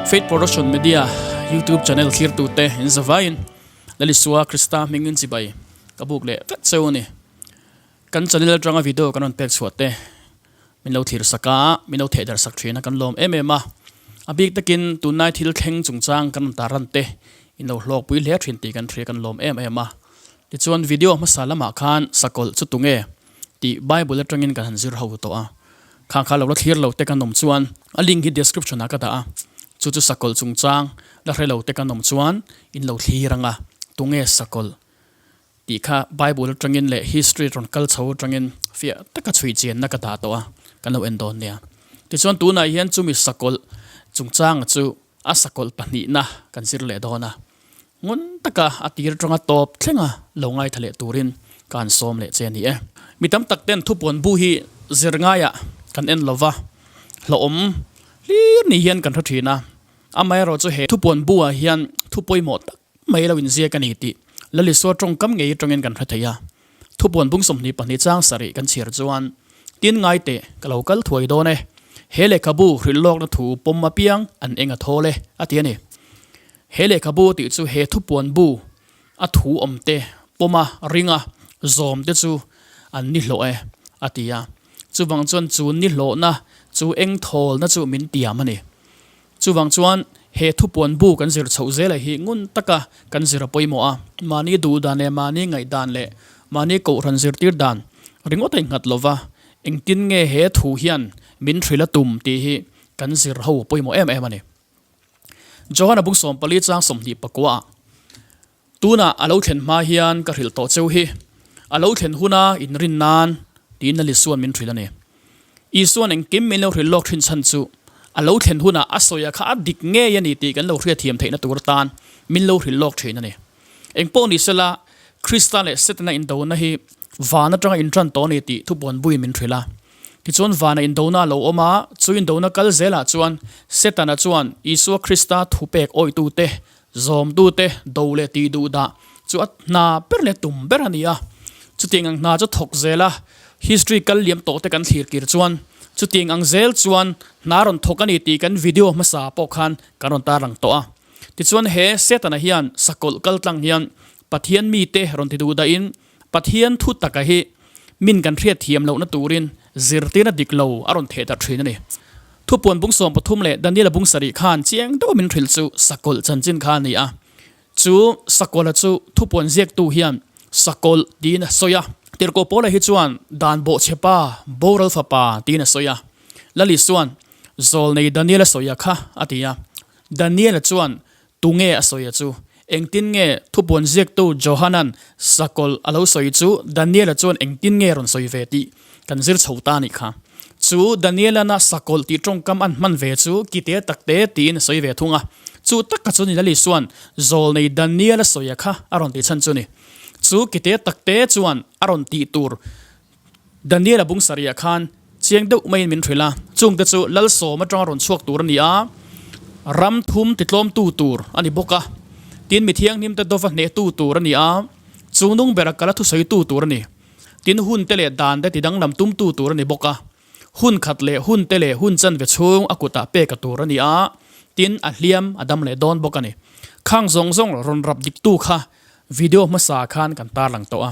Faith Production Media YouTube channel thlirtute in zavaiin Lalisua Krista hmingin chibai ka buk leh vek cheu a ni. Kan channel atanga video kan rawn pek chhuah te min lo thlir sak a, min lo thehdarh sak thin a kan lawm em em a. A bik takin tunlai thil thleng chungchang kan rawn tarlan te in lo hlawkpui hle thin tih kan hria kan lawm em em a. Tichuan video hmasa lamah khan sakawlh chu tunge tih Bible atangin kan han zir ho tawh a. Kha kha lo la thlir lo te kan awm chuan a link hi description ah ka dah a, chu chu sakawlh chungchang la hre lo te kan awm chuan in lo thlir ang a, tunge sakawlh tih kha Bible atangin leh history rawn kal chho atangin fiah taka chhui chianna ka dah tawh a, kan lo en dawn nia. Tichuan tunah hian chumi sakawlh chungchanga chu a sakawlh pahnihna kan zir leh dawn a, ngun taka a tir atanga tawp thlenga lo ngaithla leh turin ka han sawm leh che a ni e. Mi tam tak ten thupuan bu hi zir ngaiah kan en lova, hlauhawm hlir ni hian kan hre thin a, amaherawh chu he thupuan bu ah hian thu pawimawh tak mai lo inziak a ni tih Lalisua tawngkam ngei atangin kan hre thei a. Thupuan bung 22 chang sarih kan chhiar chuan, Tin ngai teh, ka lo kal thuai dawn e. He lehkhabu hrilh lawkna thu pawm apiang an eng a thawl e, a ti a ni. He lehkhabu tih chu he thupuan bu a thu awm te pawma ringa zawm te chu an ni hlawh e, a ti a. Chuvang chuan chu ni hlawhna chu eng thawlna chu min tiam a ni. Chuvang chuan he thupuan bu kan zir chhoh zela hi ngun taka kan zir a pawimawh a. Mahni duh dan leh mahni ngaih dan leh mahni kohhran zirtir dan ringawt a innghat lova, engtin nge he thu hian min hrilh a tum tih hi kan zir ho a pawimawh em em a ni. Johana bung 14 chang 24 ah, Tunah a lo thlen hma hian ka hrilh tawh cheu hi, a lo thlen huna inrin nan tiin Lal Isua'n min hrilh a ni. Isua'n engkim min lo hrilh lawk thin chhan chu a lo thlen hunah a sawia kha a dik ngei a ni tih kan lo hriatthiam theihna tur atan min lo hrilh lawk thin a ni. Engpawh ni sela, Krista leh Setana indona hi van atanga intan tawh a ni tih thupuan buin min hrilh a. Tichuan vana indona a lo awm a, chu indona kal zelah chuan Setana chuan Isua Krista thupek awihtute Zawmtute do leh tih duh dah chu a hna ber leh tum ber a ni a. Chutiang ang hna chu thawk zel a, history kal liam tawh te kan thlir kir chuan chutiang ang zel chuan hna rawn thawk a ni tih kan video hmasa pawh khan kan rawn tarlang tawh a. Tichuan he Setana hian sakawlh kal tlang hian Pathian mite rawn ti duh dahin Pathian thu taka hi min kan hriat thiam lohna turin zirtirna dik lo a rawn theh darh thin a ni. Thupuan bung 13 leh Daniela bung sarih khan chiang deuha min hrilh chu sakawlh chanchin kha a ni a. Chu sakawlha chu thupuan ziaktu hian sakawlh tiin a sawi a. Tirhkoh Paula hi chuan dan bawhchhe pa, boral fapa tiin a sawi a. Lali chuan zawlnei Daniela sawia kha a ti a. Daniela chuan Tunge a sawi a chu? Engtin nge thupuan ziaktu Johana'n sakawlh a lo sawi chu Daniela chuan engtin nge rawn sawi ve tih kan zir chho ta a nih kha. Chu Danielana sakawlh tih tawngkam an hman ve chu kite takte tiin a sawi ve thung a. Chu taka chu Nilali chuan zawlnei Daniela sawia kha a rawn tih chhan chu ni. Chu kite takte chuan a rawn tih tur Daniela bung sarih ah khan chiang deuh maiin min hrilh a, chungte chu Lalsawm atanga rawn chhuak tur a ni a, ram thum titlawmtu tur a ni bawk a, tin mi thianghlimte dova hnehtu tur a ni a, chungnung bera kala thusawitu tur a ni, tin hunte leh dante tidanglam tumtu tur a ni bawk a, hun khat leh hunte leh hun chanve chhung a kutah pek a tur a ni a, tin a hliam a dam leh dawn bawk a ni. Khang zawng zawng rawn rap diktu kha Video hmasa khan kan tarlang tawh a.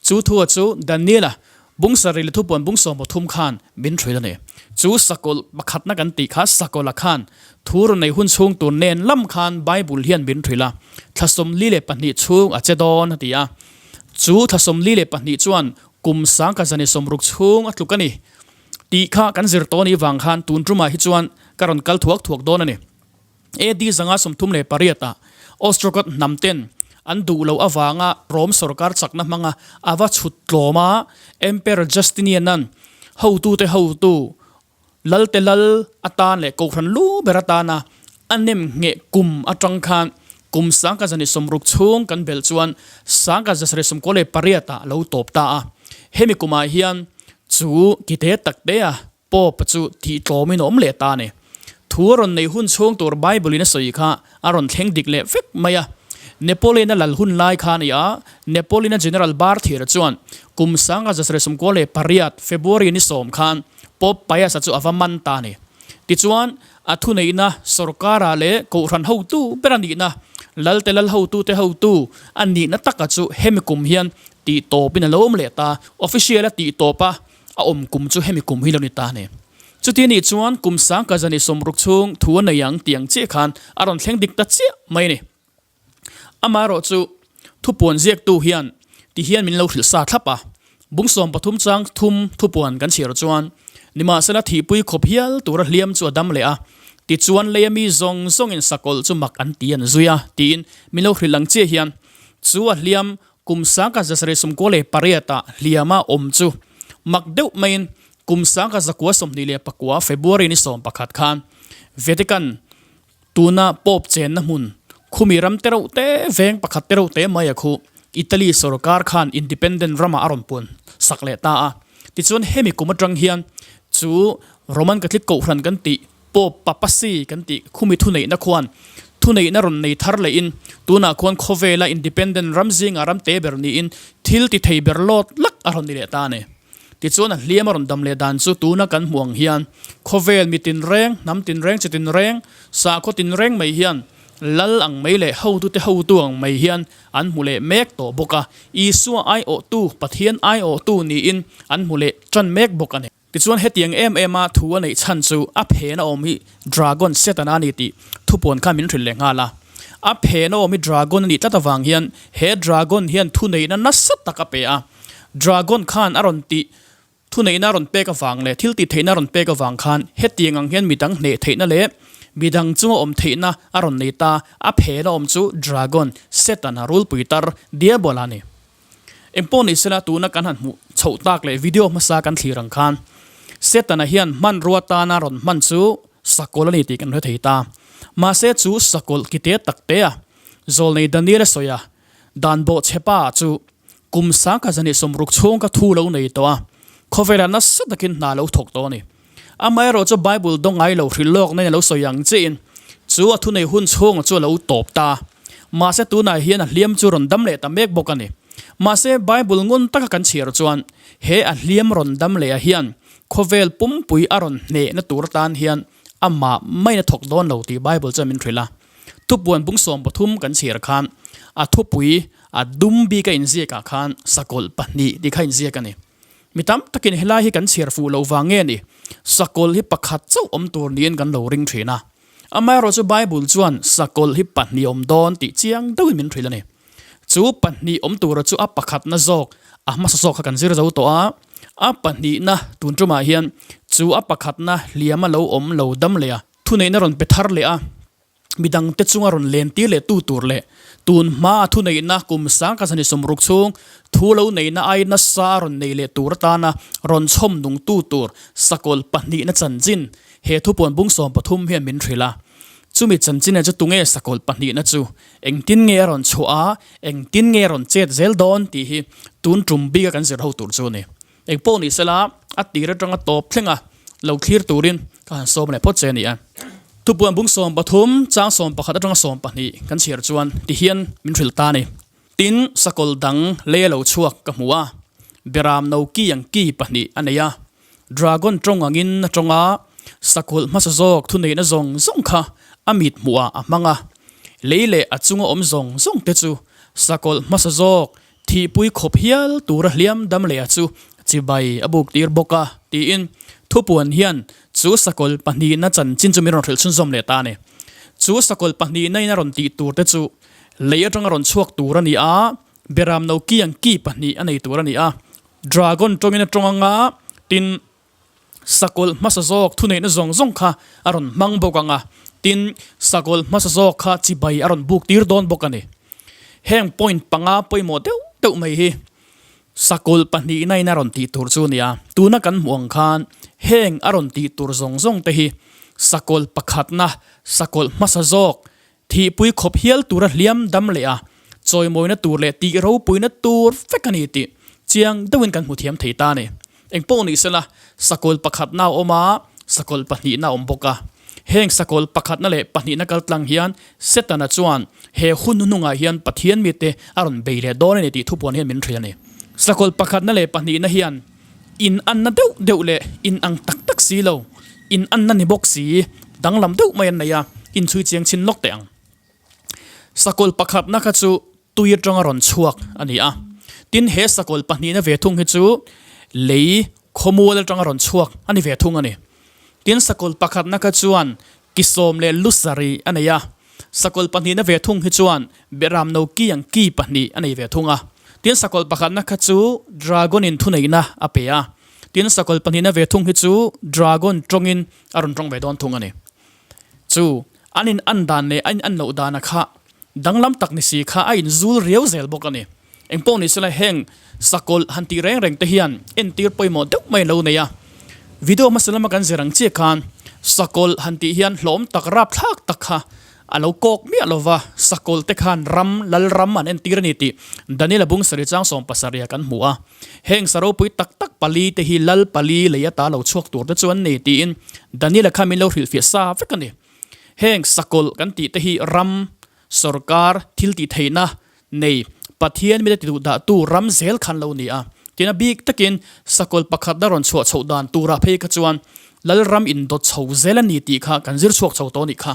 Chu thua chu Daniela bung sarih leh thupuan bung 13 khan min hruil a ni. Chu sakawlh pakhatna kan tih kha sakawlha khan thu rawn nei hun chhung tur nen lam khan Bible hian min hruil a, thla 42 chhung a che dawn a ti a. Chu thla 42 chuan kum sangkhat zani 60 chhung a tluk a ni tih kha kan zir tawh a nih vang khan tun tumah hi chuan ka rawn kal thuak thuak dawn a ni. AD 138 ah Ostrogoth hnam ten an duh loh avanga Rome sorkar chakna hmanga a va chhut tlawm a, Emperor Justinian-a'n hotute hotu, lalte lal atan leh kohhran lu ber atana a nem ngheh kum atang khan kum 1060 chhung kan belh chuan 1098 ah lo tawp ta a. Hemi kumah hian chu kite takte-a Pope chu thih tlawmin a awm leh ta a ni. Thu a rawn nei hun chhung tur Bible in a sawi kha a rawn thleng dik leh vek mai a. Napoleon-a lal hun lai kha a ni a, Napoleon-a General Barthier chuan kum 1998 February ni sawm khan Pope Pius-a chu a va man ta a ni. Tichuan. A thuneihna sorkara leh kohhran hotu ber a nihna, Lalte lal hotute hotu a nihna taka chu hemi kum hian tih tawpin a lo awm leh ta. Official a tih tawpa a awm kum chu hemi kum hi lo ni ta a ni. Chuti nih chuan kum sangka zani sawmruk chhung thu a nei ang tih ang chiah khan a rawn thleng dik ta chiah mai a ni. Amaherawh chu thupuan ziaktu hian ti hian min lo hrilh sa thlap a, bung 13 chang thum thupuan kan chhiar chuan nimahsela thihpui khawp hial tura hliam chu a dam leh a, tichuan leia mi zawng zawngin sakawlh chu mak an ti an zui a tiin min lo hrilh ang chiah hian chu a hliam kum sangka 798 ah hliama awm chu mak deuh maiin kum sangka 929 February ni 11 khan Vatican Tuna Pope chenna hmun, khumi ram te reuh te, veng pakhat te reuh te mai a khu Italy sorkar khan independent ramah a rawn puan sak leh ta a. Tichuan hemi kum atang hian chu Roman Catholic Kohhran kan tih Pope Papacy kan tih khumi thuneihna khuan thuneihna rawn nei thar lehin tunah khuan khawvela independent ram zingah ram te ber niin thil ti thei ber lawt lak a rawn ni leh ta a ni. Tichuan a hliam a rawn dam leh dan chu tuna kan hmuh ang hian khawvel mi tinreng, hnam tinreng, chi tinreng, sakhaw tinreng mai hian lal ang mai leh hotute hotu ang mai hian an hmu leh mek tawh bawk a. Isua aiawhtu, Pathian aiawhtu niin an hmu leh tan mek bawk a ni. Tichuan hetiang em em a thu a neih chhan chu a phen a awm hi Dragon Setana a ni tih thupuan khan min hrilh leh nghal a. A phen a awm hi Dragon a nih tlat avang hian he Dragon hian thuneihna nasa tak a pe a. Dragon khan a rawn tih thuneihna a rawn pek avang leh thil tih theihna a rawn pek avang khan hetiang ang hian midang hneh theihna leh midang chunga awm theihna a rawn nei ta. A phen a awm chu Dragon, Setana, rulpui tar, Diabola a ni. Engpawh ni sela tuna kan han hmuh chhoh tak leh video hmasa kan thlir ang khan Setana hian hmanrua tana rawn hman chu sakawlh a ni tih kan hre thei ta. Mahse chu sakawlh kite tak te a Zawlnei Daniel a sawi a, dan bawh chhe pa chu kum sangkhat zan ih 60 chhung ka thu lo nei tawh a, khawvelah nasa takin hna lo thawk tawh a ni. Amaherawh chu Bible dawng ngai lo hrilh lawk nai a lo sawi ang chiin chu a thunei hun chhunga chu a lo tawp ta. Mahse tunah hian a hliam chu rawn dam leh ta mek bawk a ni. Mahse Bible ngun taka kan chhiar chuan he a hliam rawn dam leh ah hian khawvel pumpui a rawn hnehna tur atan hian amah maiin a thawk dawn lo tih Bible chuan min hrilh a. Thupuan bung 13 kan chhiar khan a thupui a dum bik a inziak ah khan sakawlh pahnih tih kha inziak a ni. Mi tam takin helai hi kan chhiar fuh loh vang nge ni? Sakawlh hi pakhat chauh awm tur niin kan lo ring thin a. Amaherawh chu Bible chuan sakawlh hi pahnih awm dawn tih chiang deuhin min hrilh a ni. Chu pahnih awm tura chu a pakhatna zawk, a hmasa zawk kha kan zir zo tawh a. A pahnihna tun tumah hian chu a pakhatna hliama lo awm lo dam leh a, thuneihna rawn pe thar leh a. Midangte chunga rawn lentir leh tu tur leh tun hmaa thuneihna kum sangka zani 60 chhung thu lo neihna ai nasa a rawn nei leh tur atana rawn chhawm nung tu tur sakawlh pahnihna chanchin he thupuan bung 13 hian min hrilh a. Chumi chanchina chu tunge sakawlh pahnihna chu engtin nge a rawn chhuah a, engtin nge a rawn chet zel dawn tih hi tun tum bika kan zir ho tur chu a ni. Eng pawh ni sela, a tir atanga tawp thlenga lo thlir turin ka han sawm leh phawt che a ni a. Thupuan bung 13, chang 11 atanga 12 kan chhiar chuan tihian min hrilh ta a ni. Tin, sakawlh dang lei a lo chhuak ka hmu a, beram no ki ang ki pahnih a nei a, dragon tawng angin a tawng a, sakawlh hmasa zawk thuneihna zawng zawng kha a mit hmuhah a hmang a, lei leh a chunga awm zawng zawng te chu sakawlh hmasa zawk Thihpui khawp hial tura hliam dam leh a chu chibai a buk tir bawk a, tiin thupuan hian chu sakawlh pahnihna chanchin chu min rawn hrilh chhunzawm leh ta a ni. Chu sakawlh pahnihna in a rawn tih tur te chu lei atanga rawn chhuak tur a ni a, beram no ki ang ki pahnih a nei tur a ni a, dragon tawngin a tawng anga, tin, Sakawlh hmasa zawk thuneihna zawng zawng kha a rawn hmang bawk ang a, tin, sakawlh hmasa zawk kha chibai a rawn buk tir dawn bawk a ni. Heng point panga pawimawh deuh deuh mai hi sakawlh pahnihna in a rawn tih tur chu a ni a, tuna kan hmuh ang khan heng a rawn tih tur zawng zawng te hi sakawlh pakhatna, sakawlh hmasa zawk Thihpui khawp hial tura hliam dam leh a, chawimawina tur leh tih ropuina tur vek a ni tih chiang deuhin kan hmu thiam thei ta a ni. Engpawh ni sela, sakawlh pakhatna a awm a, sakawlh pahnihna a awm bawk a. Heng sakawlh pakhatna leh pahnihna kal tlang hian Setana chuan he hun hnuhnungah hian Pathian mite a rawn bei leh dawn a ni tih thupuan hian min hrilh a ni. Sakawlh pakhatna leh pahnihna hian in anna deuh deuh leh in ang tak tak si lo. In anna ni bawk si, danglam deuh mai an nei a, inchhui chiang chhin lawk teh ang. Sakawlh pakhatna kha chu tui atanga rawn chhuak a ni a, tin he sakawlh pahnihna ve thung hi chu lei khawmual atanga rawn chhuak a ni ve thung a ni. Tin sakawlh pakhatna kha chuan ki sawm leh lu sarih a nei a, sakawlh pahnihna ve thung hi chuan beram no ki ang ki pahnih a nei ve thung a. Tin sakawlh pakhatna kha chu dragon in thuneihna a pe a, tin sakawlh pahnihna ve thung hi chu dragon tawngin a rawn tawng ve dawn thung a ni. Chu an in an dan leh a in an loh dana kha danglam tak ni si kha a in zul riau zel bawk a ni. Eng pawh ni sela heng sakawlh han tih reng reng te hian entir pawimawh deuh mai an lo nei a. Video hmasa lama kan zir ang chiah khan sakawlh han tih hian hlawm tak rapthlak tak kha a lo kawk miah lo va, sakawlh te khan ram, lal ram an entir a ni tih Daniel-a bung sarih chang 70 ah kan hmu a. Heng sa ropui tak tak pali te hi lal pali lei ata lo chhuak tur te chu an ni tiin Daniel-a kha min lo hrilhfiah sa vek a ni. Heng sakawlh kan tih te hi ram, sawrkar, thil tih theihna nei, Pathian mite ti duh dahtu ram zel khan lo ni a. Tin a bik takin sakawlh pakhatna rawn chhuah chhoh dan turah phei kha chuan lal ram indawt chho zel a ni tih kha kan zir chhuak chho tawh a nih kha.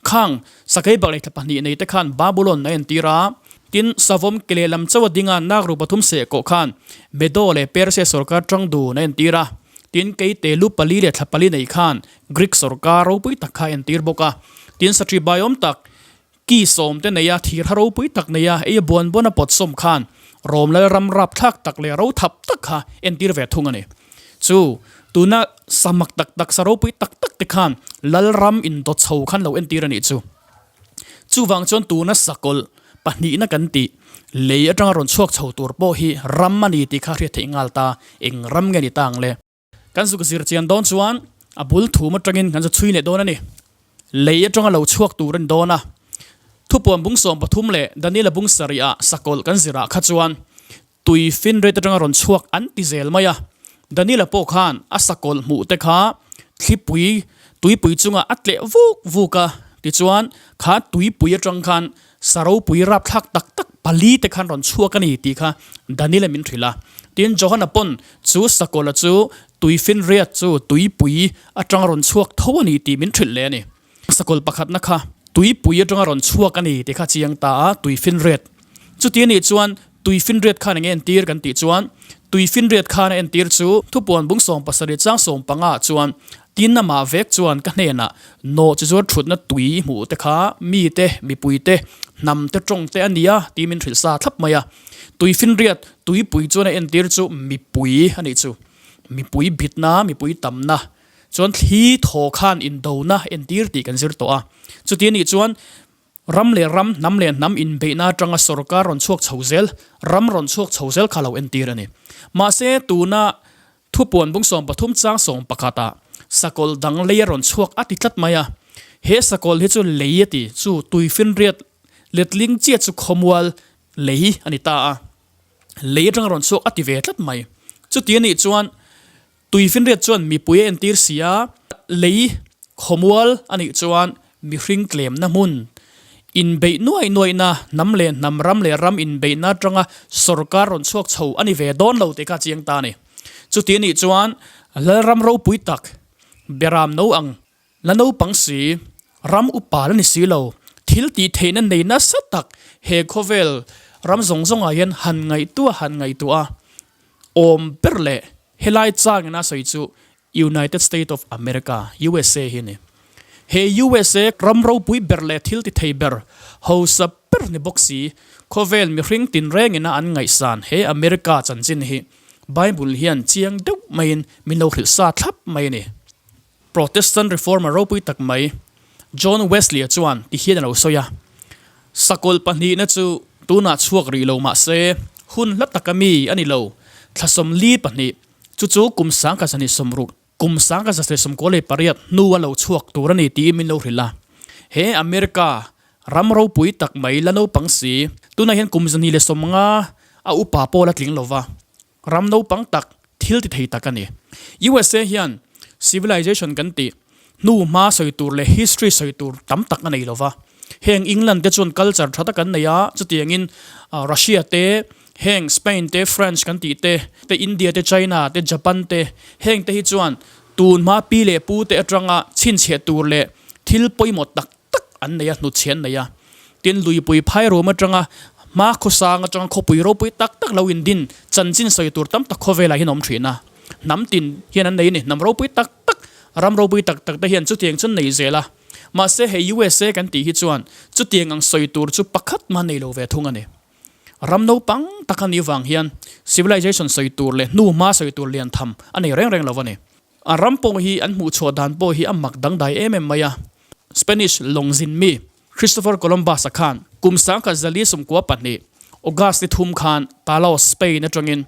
Khang sakei bak leh thla pahnih nei te khan Babulon a entir a. Tin, Savawm ke lehlam chauh a ding a, Nakru pathum seh kawh khan Medo leh Persia sawrkar tang dun a entir a. Tin, Keite lu pali leh thla pali nei khan Greek sawrkar ropui tak kha a entir bawk a. Tin, Satri baiawm tak ki sawm te nei a, thir ha ropui tak nei a, ei a buan buan a pawt sawm khan Rom lal ram rapthlak tak leh ro thap tak kha entir ve thung a ni. Chu, tuna sa mak tak tak, sa ropui tak tak te khan lal ram indawt chho khan lo entir a nih chu. Chuvang chuan tuna sakawlh pahnihna kan tih lei atanga rawn chhuak chho tur pawh hi ram a ni tih kha hriat theih nghal ta, eng ram nge ni ta ang le? Kan zuk zir chian dawn chuan a bul thum atangin kan zu chhui leh dawn a ni. Lei atanga lo chhuak tur a ni dawn a. Thupuan bung 13 leh Daniela bung sarih ah sakawlh kan zirah kha chuan Tui finrate atanga rawn chhuak an ti zel mai a, Daniela pawh khan a sakawlh hmuh te kha thlipui tuipui chungah a tleh vuk vuk a, tichuan kha tuipui atang khan sa ropui rapthlak tak tak pali te khan rawn chhuak a ni tih kha Daniela min hrilh a. Tin, Johana pawn chu sakawlha chu tui finriat chu tuipui atanga rawn chhuak tho a ni tih min hrilh leh a ni. Sakawlh pakhatna kha tuipui atanga rawn chhuak a ni tih kha chiang ta a, tuifinriat. Chuti a nih chuan tuifinriat khan eng entir kan tih chuan tuifinriat khan a entir chu thupuan bung 70 chang 15 ah chuan tin amah vek chuan ka hnenah nawh chi zuar thutna tui hmuh te kha mite, mipuite, hnam te tawng te a nia tih min hrilh sa thlap mai a. Tuifinriat tuipui chuan a entir chu mipui a nih chu. Mipui bitna, mipui tamna. Chuan thli thaw khan indona entir tih kan zir tawh a. Chuti anih chuan ram leh ram, hnam leh hnam inbeihna atanga sawrkar rawn chhuak chho zel, ram rawn chhuak chho zel kha lo entir a ni. Mahse tuna thupuan bung 13 chang 11 ah sakawlh dang lei a rawn chhuak a ti tlat mai a. He sakawlh hi chu lei a ti, chu tuifinriat letling chiah chu khawmual lei a ni ta a. Lei atanga rawn chhuak a ti ve tlat mai. Chuti anih chuan Tuifinriat chuan mipui a entir si a, lei khawmual a nih chuan mihring tlemna hmun, inbeih nuaih nuaihna, hnam leh hnam, ram leh ram inbeihna atanga sawrkar rawn chhuak chho a ni ve dawn lo tih kha a chiang ta a ni. Chuti a nih chuan Lalram ropui tak, Beram no ang la naupang si, ram upa la ni si lo, thil tih theihna nei nasa tak he khawvel ram zawng zawngah hian han ngaihtuah han ngaihtuah a, awm ber leh helai changin a sawi chu United State of America, usa, hi a ni. He usa ram ropui ber leh thil ti thei ber, hausa ber ni bawk si, khawvel mihring tinrengin a an ngaihsan he America chanchin hi Bible hian chiang deuh maiin min lo hrilh sa thlap mai a ni. Protestant Reformer ropui tak mai John Wesley-a chuan ti hian a lo sawi a, Sakawlh pahnihna chu tunah chhuak rih lo mah se, hun hla taka mi a ni lo, thla 42, chu chu kum 1960, kum 1998 hnua lo chhuak tur a ni tiin min lo hrilh a. He America ram ropui tak mai la naupang si, tunah hian kum 250 a upa pawh la tling lo va, Ram naupang tak, thil ti thei tak a ni. USA hian civilization kan tih hnu hma sawi tur leh history sawi tur tam tak a nei lo va. Heng England te chuan culture tha tak an nei a, chutiangin Russia te, heng Spain te, French kan tih te, te India te, China te, Japan te, heng te hi chuan. Tun hma pi leh pu te atanga chhinchhiah tur leh thil pawimawh tak tak an nei a, hnutchhe an nei a. Tin, luipui phai rum atanga hma khawsang atanga khawpui ropui tak tak lo indin chanchin sawi tur tam tak khawvelah hian a awm thin a. Hnam tin hian an nei a ni. Hnam ropui tak tak, ram ropui tak tak te hian chutiang chu an nei zel a. Mahse, hei USA kan tih hi chuan chutiang ang sawi tur chu pakhat mah nei lo ve thung a ni. Ram naupang tak a nih vang hian civilization sawi tur leh hnu hma sawi tur lian tham a nei reng reng lo a ni. A ram pawh hi an hmuhchhuah dan pawh hi a mak dangdai em em mai a. Spanish lawng zin mi Christopher Columbus-a khan kum 1992, August ni thum khan Palos, Spain atangin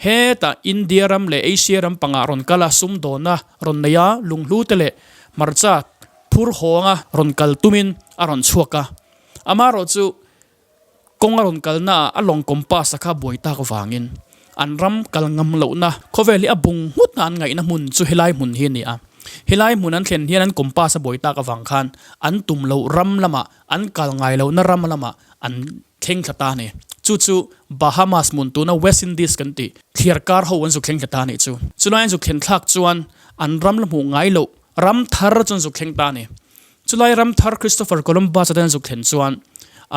hetah India ram leh Asia ram pangah rawn kal a, sumdawnna rawn nei a, lunghlu te leh hmarcha phur hawnga rawn kal tumin a rawn chhuak a. Amaherawhchu chu Kawng a rawn kalnaah a lawng compass a kha buai tak vangin an ram kal ngam lohna khawvel hi a bung nghutna an ngaihna hmun chu helai hmun hi a ni a. Helai hmun an thlen hian an compass a buai tak avang khan an tum loh ram lamah an kal ngai lohna ram lamah an thleng thla ta a ni. Chu chu Bahamas hmun tuna West Indies kan tih thliar kar ho an zuk thleng thla ta a nih chu. Chulai an zuk thlen thlak chuan an ram la hmuh ngai loh ram thar chu an zuk thleng ta a ni. Chulai ram thar Christopher Columbus a ten zuk thlen chuan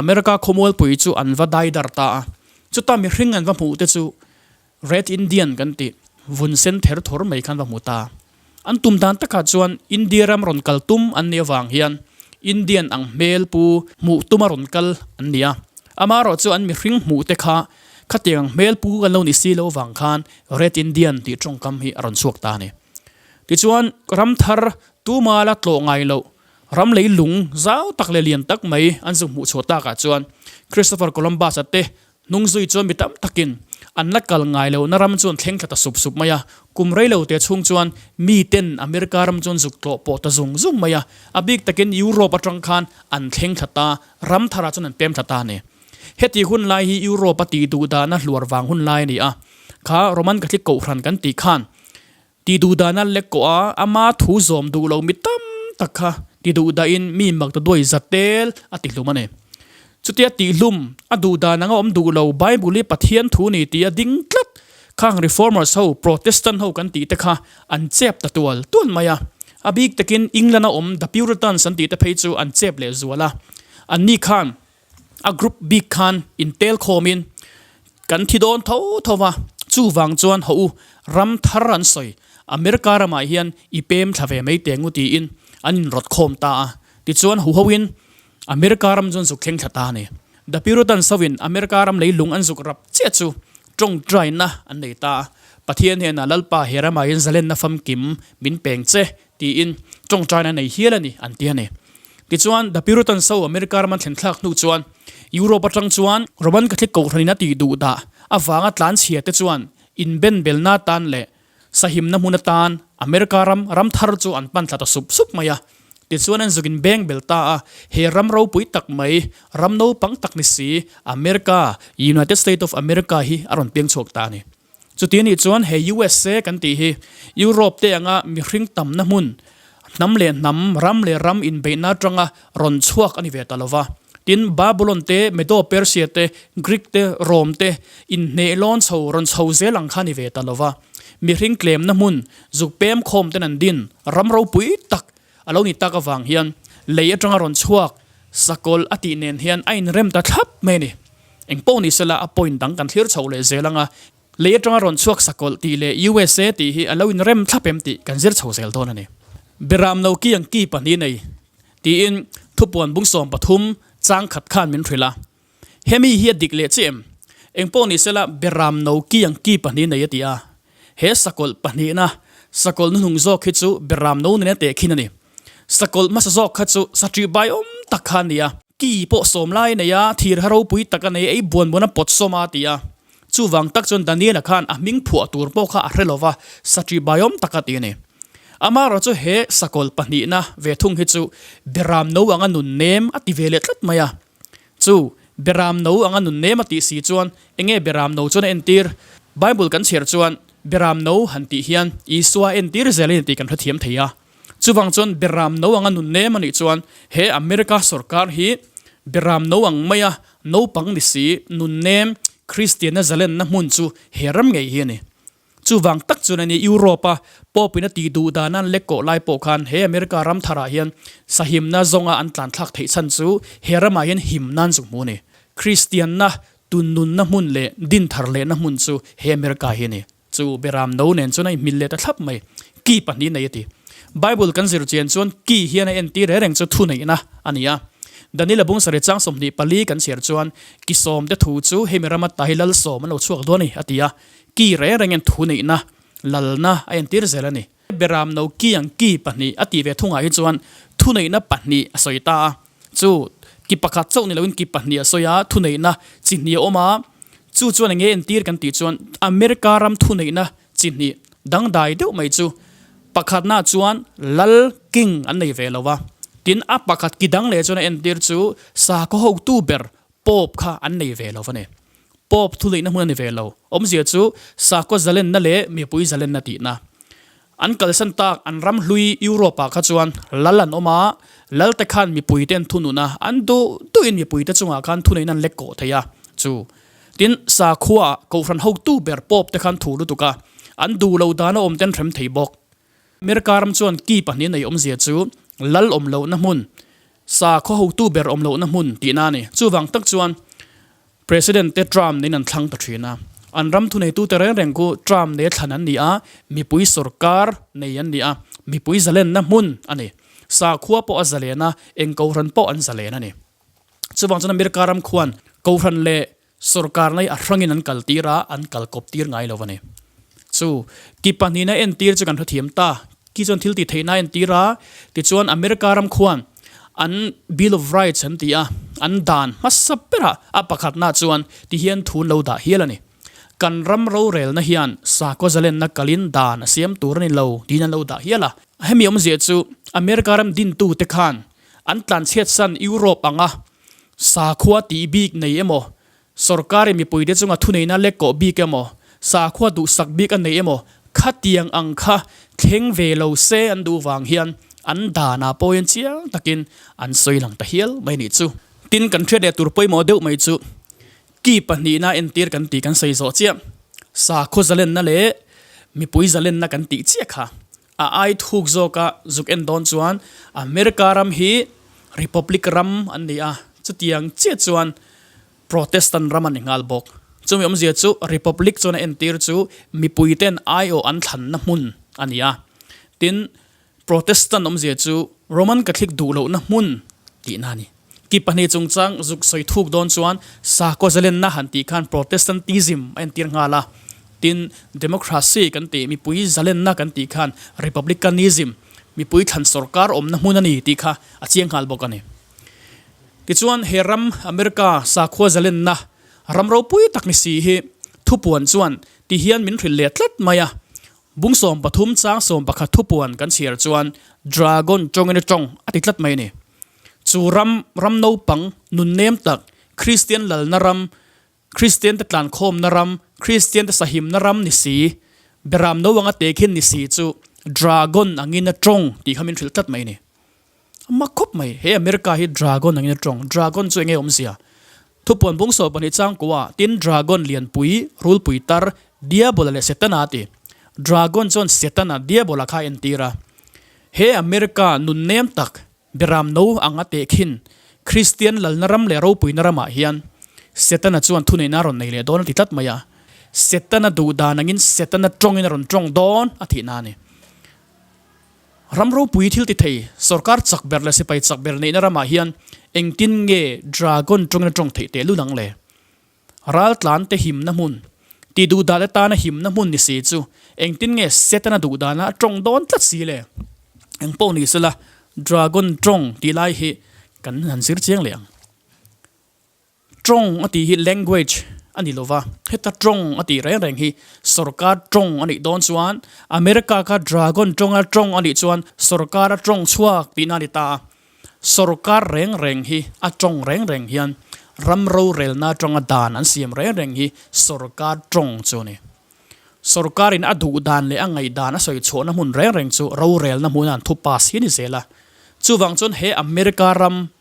America khawmualpui chu an va dai dar ta a. Chuta mihring an va hmuh te chu Red Indian kan tih vun sen ther thawr mai khan va hmu ta. An tum dan takah chuan India ram rawn kal tum an nih avang hian Indian ang hmel pu hmuh tuma rawn kal an ni a. Amaherawh chu an mihring hmuh te kha khatiang ang hmel pu kan lo ni si lo avang khan Red Indian tih tawngkam hi a rawn chhuak ta a ni. Tichuan ram thar Tuma la tlawh ngai loh, ram lei lung zau tak leh lian tak mai an zu hmuh chhuah takah chuan Christopher Columbus-a te hnung zui chuan mi tam takin an la kal ngai lohna ram chu an thleng thla ta sup sup mai a. Kum rei lo te chhung chuan miten America ram chu an zuk tlawh pawh ta zung zung mai a, a bik takin Europe atang khan an thleng thla ta, ram tharah chuan an pem thla ta a ni. Heti hun lai hi Europe-a tih duh dahna hluar vang hun lai a ni a, kha Roman Catholic Kohhran kan tih khan Ti duh dana lek kawh a, ama thu zawm duh lo mi tam tak kha ti duh dahin mi mak ta duai za tel a ti hlum a ni. Chutia tih hlum a duh dan anga awm duh lo Bible hi Pathian thu ni tih a ding tlat khang Reformers ho, Protestant ho kan tih te kha an chep ta tual tual mai a. A bik takin England a awm The Puritans an tih te phei chu an chep leh zual a. Anni khan A group bik khan intel khawmin kan thi dawn tho tho va, chuvang chuan haw u, ram thar an sawi, America ramah hian i pem thla ve mai teng u tiin an inrawt khawm ta a. Tichuan huhoin America ram chu an zuk thleng thla ta a ni. The Puritans hoin America ram lei lung an zuk rap chiah chu tawngtaina an nei ta a, Pathian hnenah Lalpa he ramah hian zalenna famkim min peng che tiin tawngtaina nei hial a ni an ti a ni. Tichuan, The Puritans ho America ram an thlen thlak hnu chuan Europe atang chuan Roman Catholic Kohhranin a tih duh dah avanga tlanchhia te chuan inbenbelna atan leh sahimna hmun atan America ram ram thar chu an pan thla ta sup sup mai a. Tichuan an zuk inbengbel ta a, he ram ropui tak mai, ram naupang tak ni si, America, United State of America hi a rawn piang chhuak ta a ni. Chuti anih chuan he USA kan tih hi Europe te anga mihring tamna hmun, hnam leh hnam, ram leh ram inbeihna atanga rawn chhuak a ni ve ta lova. Tin, Babylon te, Medo-Persia te, Greek te, Rome te inhnehlawn chho rawn chho zel ang kha a ni ve ta lova. Mihring tlemna hmun, zuk pem khawm ten an din ram ropui tak a lo ni tak avang hian lei atanga rawn chhuak sakawlh a tih nen hian a inrem ta thlap mai a ni. Eng pawh ni sela a point dang kan thlir chho leh zel ang a, lei atanga rawn chhuak sakawlh tih leh USA tih hi a lo inrem thlap em tih kan zir chho zel dawn a ni. Beram no ki ang ki pahnih nei tiin thupuan bung 13 chang khat khan min hrilh a, hemi hi a dik leh chiah em? Eng pawh ni sela beram no ki ang ki pahnih nei a ti a, he sakawlh pahnihna sakawlh hnuhnung zawk hi chu beram no nena tehkhin a ni. Sakawlh hmasa zawk kha chu saṭih bai awm tak kha a ni a. Ki pawh sawm lai a nei a, thir ha ropui tak a nei a, ei buan buan a pawt sawm a ti a. Chuvang tak chuan Daniel-a khan a hming phuah tur pawh kha a hre lo va, saṭih bai awm tak a ti a ni. Amaherawh chu he sakawlh pahnihna ve thung hi chu Beram no anga nun nem a ti ve leh tlat mai a. Chu Beram no anga nun nem a tih si chuan enge Beram no chuan a entir? Bible kan chhiar chuan Beram no han tih hian Isua a entir zel a ni tih kan hrethiam thei a. Chuvang chuan Beram no anga nun nem a nih chuan he America sorkar hi Beram no ang maia naupang ni si nun nem Kristianna zalenna hmun chu he ram ngei hi a ni. Chuvang tak chuan a ni Europe-a Pope-in a tih duh dan an lek kawh lai pawh khan he America ram tharah hian sahimna zawnga an tlan thlak theih chhan chu he ramah hian himna an zuk hmu a ni. Kristianna tunnunna hmun leh din thar lehna hmun chu he America hi a ni. Chu Beram no nen chuan a inhmil leh ta thlap mai. Ki pahnih nei a ti. Bible kan zir chian chuan ki hian a entir reng reng chu thuneihna a ni a. Daniel-a bung sarih chang 24 kan chhiar chuan ki sawmte thu chu hemi rama ta hi lal sawm an lo chhuak dawn a ni a ti a. Ki reng rengin thuneihna, lalna a entir zel a ni. Beram no ki ang ki pahnih a tih ve thungah hi chuan thuneihna pahnih a sawi ta a. Chu ki pakhat chauh ni loin ki pahnih a sawi a, thuneihna chi hnih a awm a. Chu chuan eng nge entir kan tih chuan America ram thuneihna chi hnih dangdai deuh mai chu pakhatnaah chuan lal, king, an nei ve lo va. Tin, a pakhat ki dang leh chuan a entir chu sakhaw hotu ber Pope kha an nei ve lo va ni. Pope thuneihna hmun a ni ve lo. Awmzia chu sakhaw zalenna leh mipui zalenna tihna. An kalsan tak an ram hlui Europe ah kha chuan lal an awm a, lal te khan mipui te an thunun a, an duh duhin mipui te chungah khan thuneihna an lek kawh thei a. Chu tin sakhua ah kohhran hotu ber Pope te khan thu lutuk a, an duh lo dana awm te an hrem thei bawk. America ram chuan ki pahnih nei awmzia chu lal awm lohna hmun, sakhaw hotu ber awm lohna hmun tihna a ni. Chuvang tak chuan President te Trump nen an thlang ta thin a. An ram thuneitute reng reng khu Trump nei thlan an ni a, mipui sorkar nei an ni a, mipui zalenna hmun a ni. Sakhua pawh a zalen a, eng kohhran pawh an zalen a ni. Chuvang chuan America ram khuan kohhran leh sorkar nei a hrangin an kaltir a, an kalkawp tir ngai lo a ni. Chu ki pahnihna entir chu kan hrethiam ta. Ki chuan thil tih theihna a entir a, tichuan America ram khuan an Bill of Rights an ti a, an dan hmasa berah a pakhatna chuan ti hian thu an lo dah hial a ni. Kan ram rorelna hian sakhaw zalenna kalin dan a siam tur a ni lo tiin an lo dah hial a. Hemi awmzia chu America ram dintute khan an tlanchhiatsan Europe anga sakhua tih bik nei emaw Sorkarin mipuite chunga thuneihna lek kawh bik emaw, sakhua duhsak bik a nei emaw, khatiang ang kha thleng ve lo se an duh vang hian an danah pawhin chiang takin an sawi lang ta hial mai nih chu. Tin, kan hriat leh tur pawimawh deuh mai chu ki pahnihna entir kan tih kan sawi zawh chiah, sakhua zalenna leh mipui zalenna kan tih chiah kha a ai thuk zawka zuk en dawn chuan America ram hi Republic ram an ni a, chutiang chiah chuan Protestant ram a ni nghal bawk. Chumi awmzia chu Republic chuan a entir chu mipuiten aiawh an thlanna hmun a ni a. Tin, Protestant awmzia chu Roman Catholic duh lohna hmun tihna a ni. Ki pahnih chungchang zuk sawi thuk dawn chuan sakhaw zalenna han tih khan Protestantism a entir nghal a. Tin, Democracy kan tih, mipui zalenna kan tih khan Republicanism, mipui thlan sorkar awmna hmun a ni tih kha a chiang nghal bawk a ni. Tichuan, he ram, America, sakhua zalenna ram ropui tak ni si hi thupuan chuan ti hian min hrilh leh tlat mai a. Bung 13 chang 11 thupuan kan chhiar chuan Dragon tawngin a tawng a ti tlat mai a ni. Chu ram, ram naupang, nunnem tak, Kristian lalna ram, Kristian te tlankhawmna ram, Kristian te sahimna ram ni si, Beram no anga tekhin ni si chu Dragon angin a tawng tih kha min hrilh tlat mai a ni. A mak khawp mai, he America hi Dragon angin a tawng. Dragon chu enge awmzia? Thupuan bung 12 changkua tin Dragon lianpui, rulpui tar, Diabola leh Setana a ti. Dragon chuan Setana, Diabola kha a entir a. He America nunnem tak, Beram no anga tehkhin Kristian lalna ram leh ropuina ramah hian Setana chuan thuneihna a rawn nei leh dawn a ti tlat mai a. Setana duh dan angin Setana tawngin a rawn tawng dawn a tihna a ni. Ram ropui thil ti thei, sorkar chak ber leh sipai chak ber neihna ramah hian engtin nge Dragon tawngin a tawng theih teh lul ang le? Raltlan te himna hmun, ti duh dan atana himna hmun ni si chu engtin nge Setana duh dana a tawng dawn tlat si le? Eng pawh ni sela, Dragon tawng tih lai hi kan han zir chiang leh ang. Tawng a tih hi language a ni lova, heta tawng a tih reng reng hi sorkar tawng a nih dawn chuan America kha dragon tawnga tawng a nih chuan sorkar a tawng chhuak tihna a ni ta a. Sorkar reng reng hi a tawng reng reng hian ram rorelna atanga dan an siam reng reng hi sorkar tawng chu a ni. Sorkarin a duh dan leh a ngaihdan a sawi chhuahna hmun reng reng chu rorelna hmuna an thu pass hi a ni zel a. Chuvang chuan he America ram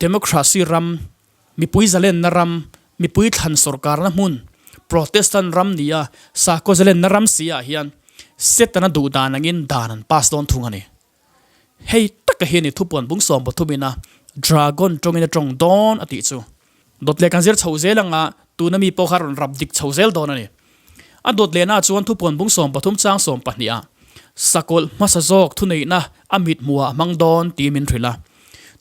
Democracy ram, mipui zalenna ram, mipui thlan sorkarna hmun, Protestant ram nia sakhaw zalenna ram si ah hian Setana duh dan angin dan an pass dawn thung a ni. Hei taka hi a ni thupuan bung 13 ina Dragon tawngin a tawng dawn a tih chu. Dawt leh kan zir chho zel anga tuna mi pawh kha rawn rap dik chho zel dawn a ni. A dawt lehna chuan thupuan bung 13 chang 12 ah sakawlh hmasa zawk thuneihna a mit hmuhah a hmang dawn tih min hrilh a.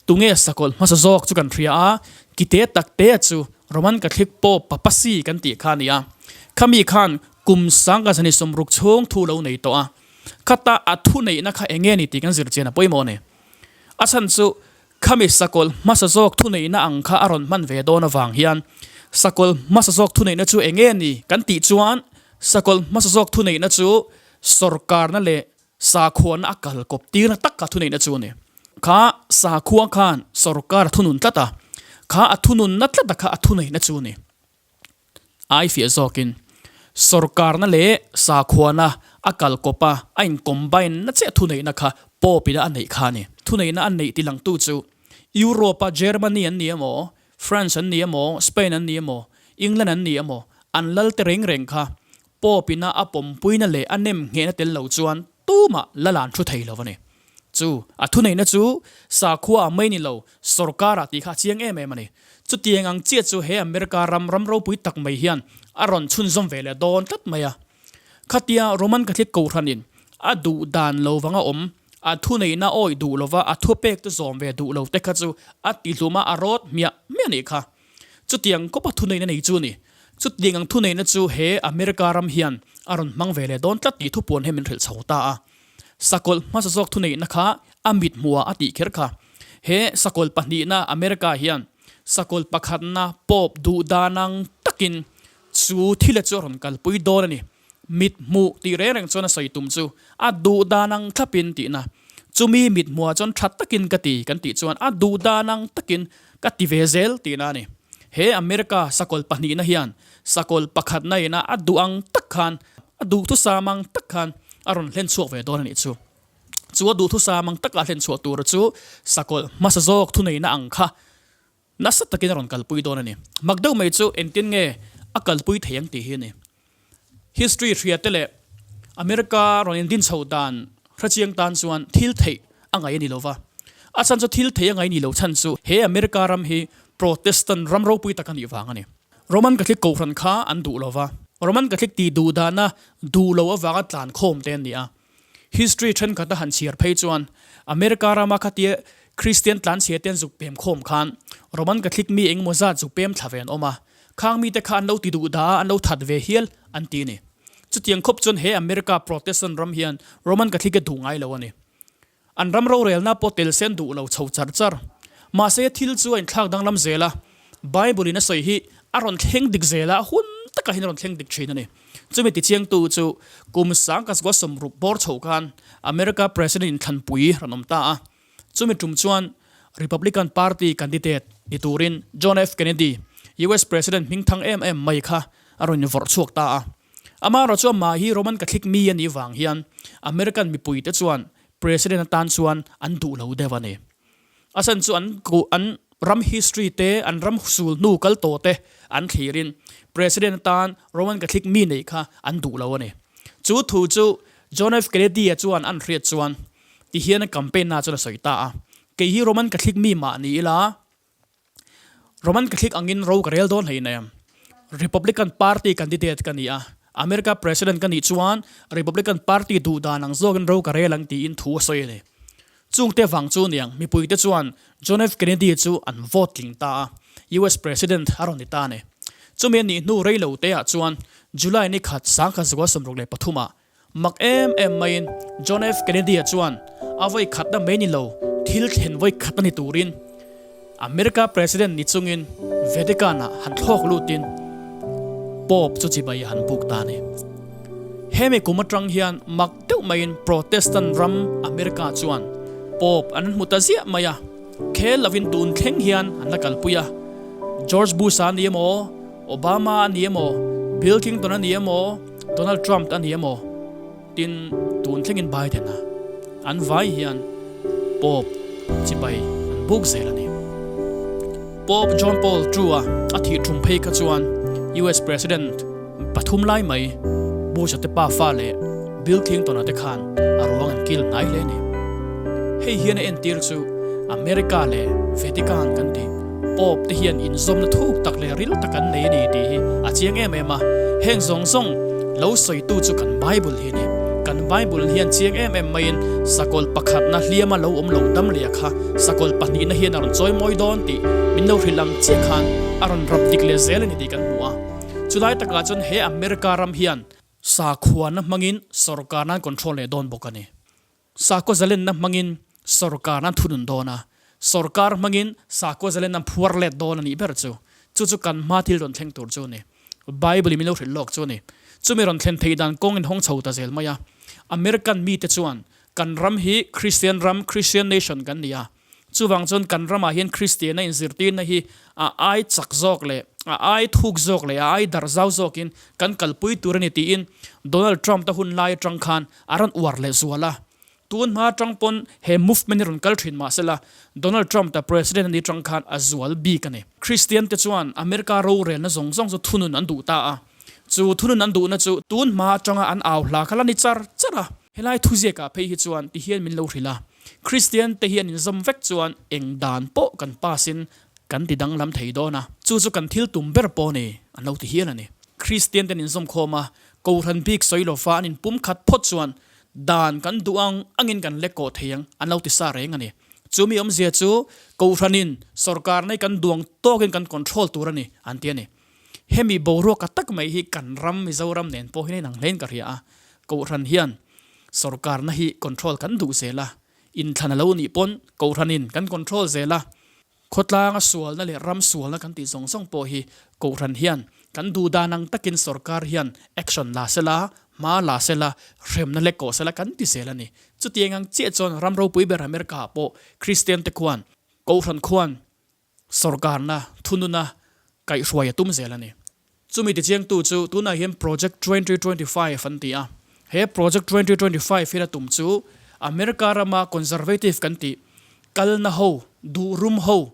Tunge sakawlh hmasa zawk chu kan hria a, kite tak te chu Roman Catholic Pope Papacy kan tih kha a ni a. Khami khan kum 1960 chhung thu lo nei tawh a. Khata a thuneihna kha eng nge ni tih kan zir chian a pawimawh a ni. A chhan chu khami sakawlh hmasa zawk thuneihna ang kha a rawn hman ve dawn avang hian sakawlh hmasa zawk thuneihna chu eng nge ni kan tih chuan sakawlh hmasa zawk thuneihna chu sorkarna leh sakhuana a kal kawp tirna tak kha thuneihna chu a ni. Kha sakhua khan sorkar a thunun tlat a, kha a thununna tlat a kha a thuneihna chu a ni. Ai fiah zawkin, sorkarna leh sakhuana a kal kawp a, a in combine na chiah thuneihna kha Pope ina a neih kha a ni. Thuneihna a neih tilangtu chu Europe a Germany an ni emaw, France an ni emaw, Spain an ni emaw, England an ni emaw, an lal te reng reng kha Pope ina a pawmpuina leh a nem nghehna tel lo chuan tumah lal an thu thei lo a ni. Chu a thuneihna chu sakhua ah mai ni lo, sorkar ah tih kha a chiang em em a ni. Chutiang ang chiah chu he America ram ram ropui tak mai hian a rawn chhunzawm ve leh dawn tlat mai a. Khatia Roman Catholic Kohhranin a duh dan lo vanga awm, a thuneihna awih duh lova a thupek te zawm ve duh lo te kha chu a tihlum a, a rawt hmiah hmiah a nih kha. Chutiang kawpa thuneihna nei chu a ni. Chutiang ang thuneihna chu he America ram hian a rawn hmang ve leh dawn tlat tih thupuan hi min hrilh chho ta a. Sakawlh hmasa zawk thuneihna kha a mit hmuhah a tih kher kha. He sakawlh pahnihna America hian sakawlh pakhatna Pope duh dan ang takin chu thila chu a rawn kalpui dawn a ni. Mit hmuh tih reng reng chuan a sawi tum chu a duh dan ang thlapin tihna. Chumi mit hmuhah chuan tha takin ka ti kan tih chuan a duh dan ang takin ka ti ve zel tihna a ni. He America sakawlh pahnihna hian sakawlh pakhatna ina a duh ang tak khan A duhthusam ang tak khan a rawn hlen chhuak ve dawn a nih chu. Chu a duhthusam ang taka a hlen chhuah tura chu sakawlh hmasa zawk thuneihna ang kha nasa takin a rawn kalpui dawn a ni. Mak deuh mai chu engtin nge a kalpui thei ang tih hi a ni. History hria te leh America rawn indin chho dan hrechiang tan chuan thil theih a ngaih a ni lo va. A chhan chu thil theih a ngaih ni lo chhan chu he America ram hi Protestant ram ropui tak a nih vang a ni. Roman Catholic Kohhran kha an duh lo va, Roman Catholic tih duh dahna duh lo avanga tlan khawm te an ni a. History thenkhat a han chhiar phei chuan America rama khatia Kristian tlanchhia te an zuk pem khawm khan Roman Catholic mi engemaw zat zuk pem thla ve an awm a, khang mite kha an lo ti duh dah a, an lo that ve hial an ti a ni. Chutiang khawp chuan he America Protestant ram hian Roman Catholic a duh ngai lo a ni. An ram rorelna pawh tel sen duh lo chho char char. Mahse thil chu a inthlak danglam zel a, Bible in a sawi hi a rawn thleng dik zel a, a hun takah hian a rawn thleng dik thin a ni. Chumi tichiangtu chu kum sangkazua sawmruk bawr chho khan America President inthlanpui rawn awm ta a, chumi tum chuan Republican Party candidate ni turin John F. Kennedy, US President hmingthang em em mai kha a rawn invawrh chhuak ta a. Amaherawh chu amah hi Roman Catholic mi a nih vang hian American mipuite chuan President atan chuan an duh lo deuh a ni. A chhan chu an an ram history te, an ram sul hnu kal tawh te an thlirin President atan Roman Catholic mi neih kha an duh lo a ni. Chu thu chu John F. Kennedy-a chuan an hriat chuan tihian a campaign na chuan a sawi ta a, Kei hi Roman Catholic mi mah ni ila, Roman Catholic angin ro ka rel dawn hlein em? Republican Party candidate ka ni a, America President ka nih chuan Republican Party duh dan ang zawkin ro ka rel ang tiin thu a sawi a ni. Chungte vang chu niang mipuite chuan John F. Kennedy chu an vote tling ta a, US President a rawn ni ta a ni. Chumi a nih hnu rei lo teah chuan July ni khat 1963 ah Mak em em maiin John F. Kennedy-a chuan a vawi khatna mai ni lo, thil thlen vawi khat a ni turin America President ni chungin Vatican-ah han thlawk lutin Pope chu chibai a han buk ta a ni. Hemi kum atang hian mak deuh maiin Protestant ram America chuan Pope an hmu ta ziah mai a, khel lovin tun thleng hian an la kalpui a. George Bush-a a ni emaw, Obama a ni emaw, Bill Clinton a ni emaw, Donald Trump a ni emaw tin tun thlengin Biden a an vai hian Pope chibai an buk zel a ni. Pope John Paul II a a thih thum phei kha chuan US President. pathum lai mai Bush-a te pafa leh Bill Clinton-a te khan a ruang an kil hnai hle a ni. Hei hian a entir chu America leh Vatican kan tih Pope te hian inzawmna thuk tak leh ril tak an nei a ni tih hi a chiang em em a. Heng zawng zawng lo sawitu chu kan Bible hi a ni. Kan Bible hian chiang em em maiin sakawlh pakhatna hliama lo awm lo dam leh a kha sakawlh pahnihna hian a rawn chawi mawi dawn tih min lo hrilh ang chiah khan a rawn rap dik leh zel a ni tih kan hmu a. Chulai takah chuan he America ram hian sakhuana hmangin sawrkarna an control leh dawn bawk a ni. Sakhaw zalenna hmangin sawrkarna an thunun dawn a, sawrkar hmangin sakhaw zalenna an phuar let dawn a nih ber chu. Chu chu kan hma thil rawn thleng tur chu a ni. Bible-in min lo hrilh lawk chu a ni. Chumi rawn thlen theih dan kawng in hawng chho ta zel mai a. American mite chuan kan ram hi Christian ram, Christian nation kan ni a. Chuvang chuan kan ramah hian Kristianna inzirtirna hi a ai chak zawk leh a ai thuk zawk leh a ai darh zau zawkin kan kalpui tur a ni tiin Donald Trump ta hun lai atang khan a rawn uar leh zual a. Tun hma atang pawn he movement hi rawn kal thin mah sela Donald Trump ta President a ni atang khan a zual bik a ni. Kristian te chuan America rorelna zawng zawng chu thunun an duh ta a. Chu thunun an duhna chu tun hma atanga an au hla kha la ni char char a. Helai thuziakah phei hi chuan tihian min lo hrilh a. Kristian te hi an inzawm vek chuan eng dan pawh kan pass in kan ti danglam thei dawn a, chu chu kan thil tum ber pawh ni an lo ti hial a ni. Kristian te an inzawm khawm a, Kohhran bik sawi lova an inpum khat phawt chuan dan kan duh ang angin kan lek kawh thei ang an lo ti sa reng a ni. Chu mi awmzia chu Kohhranin sawrkar nei kan duang tawkin kan control tur a ni an ti a ni. Hemi boruaka tak mai hi kan ram Mizoram nen pawh hian a inang hlein ka hria a, Kohhran hian Sorkarna hi control kan duh zel a, inthlan a lo nih pawn Kohhranin kan control zel a, khawtlanga sualna leh ram sualna kan tih zawng zawng pawh hi Kohhran hian kan duh dan ang takin sorkar hian action la sela, hma la sela, hremna lek kawh sela kan ti zel a ni. Chutiang ang chiah chuan ram ropui ber America ah pawh Kristian te khuan Kohhran khuan Sorkarna thununa kaihhruai a tum zel a ni. Chumi tichiangtu chu tunah hian Project 2025 an ti a. He Project 2025 hian a tum chu America rama conservative kan tih, kalna ho, duhrum ho,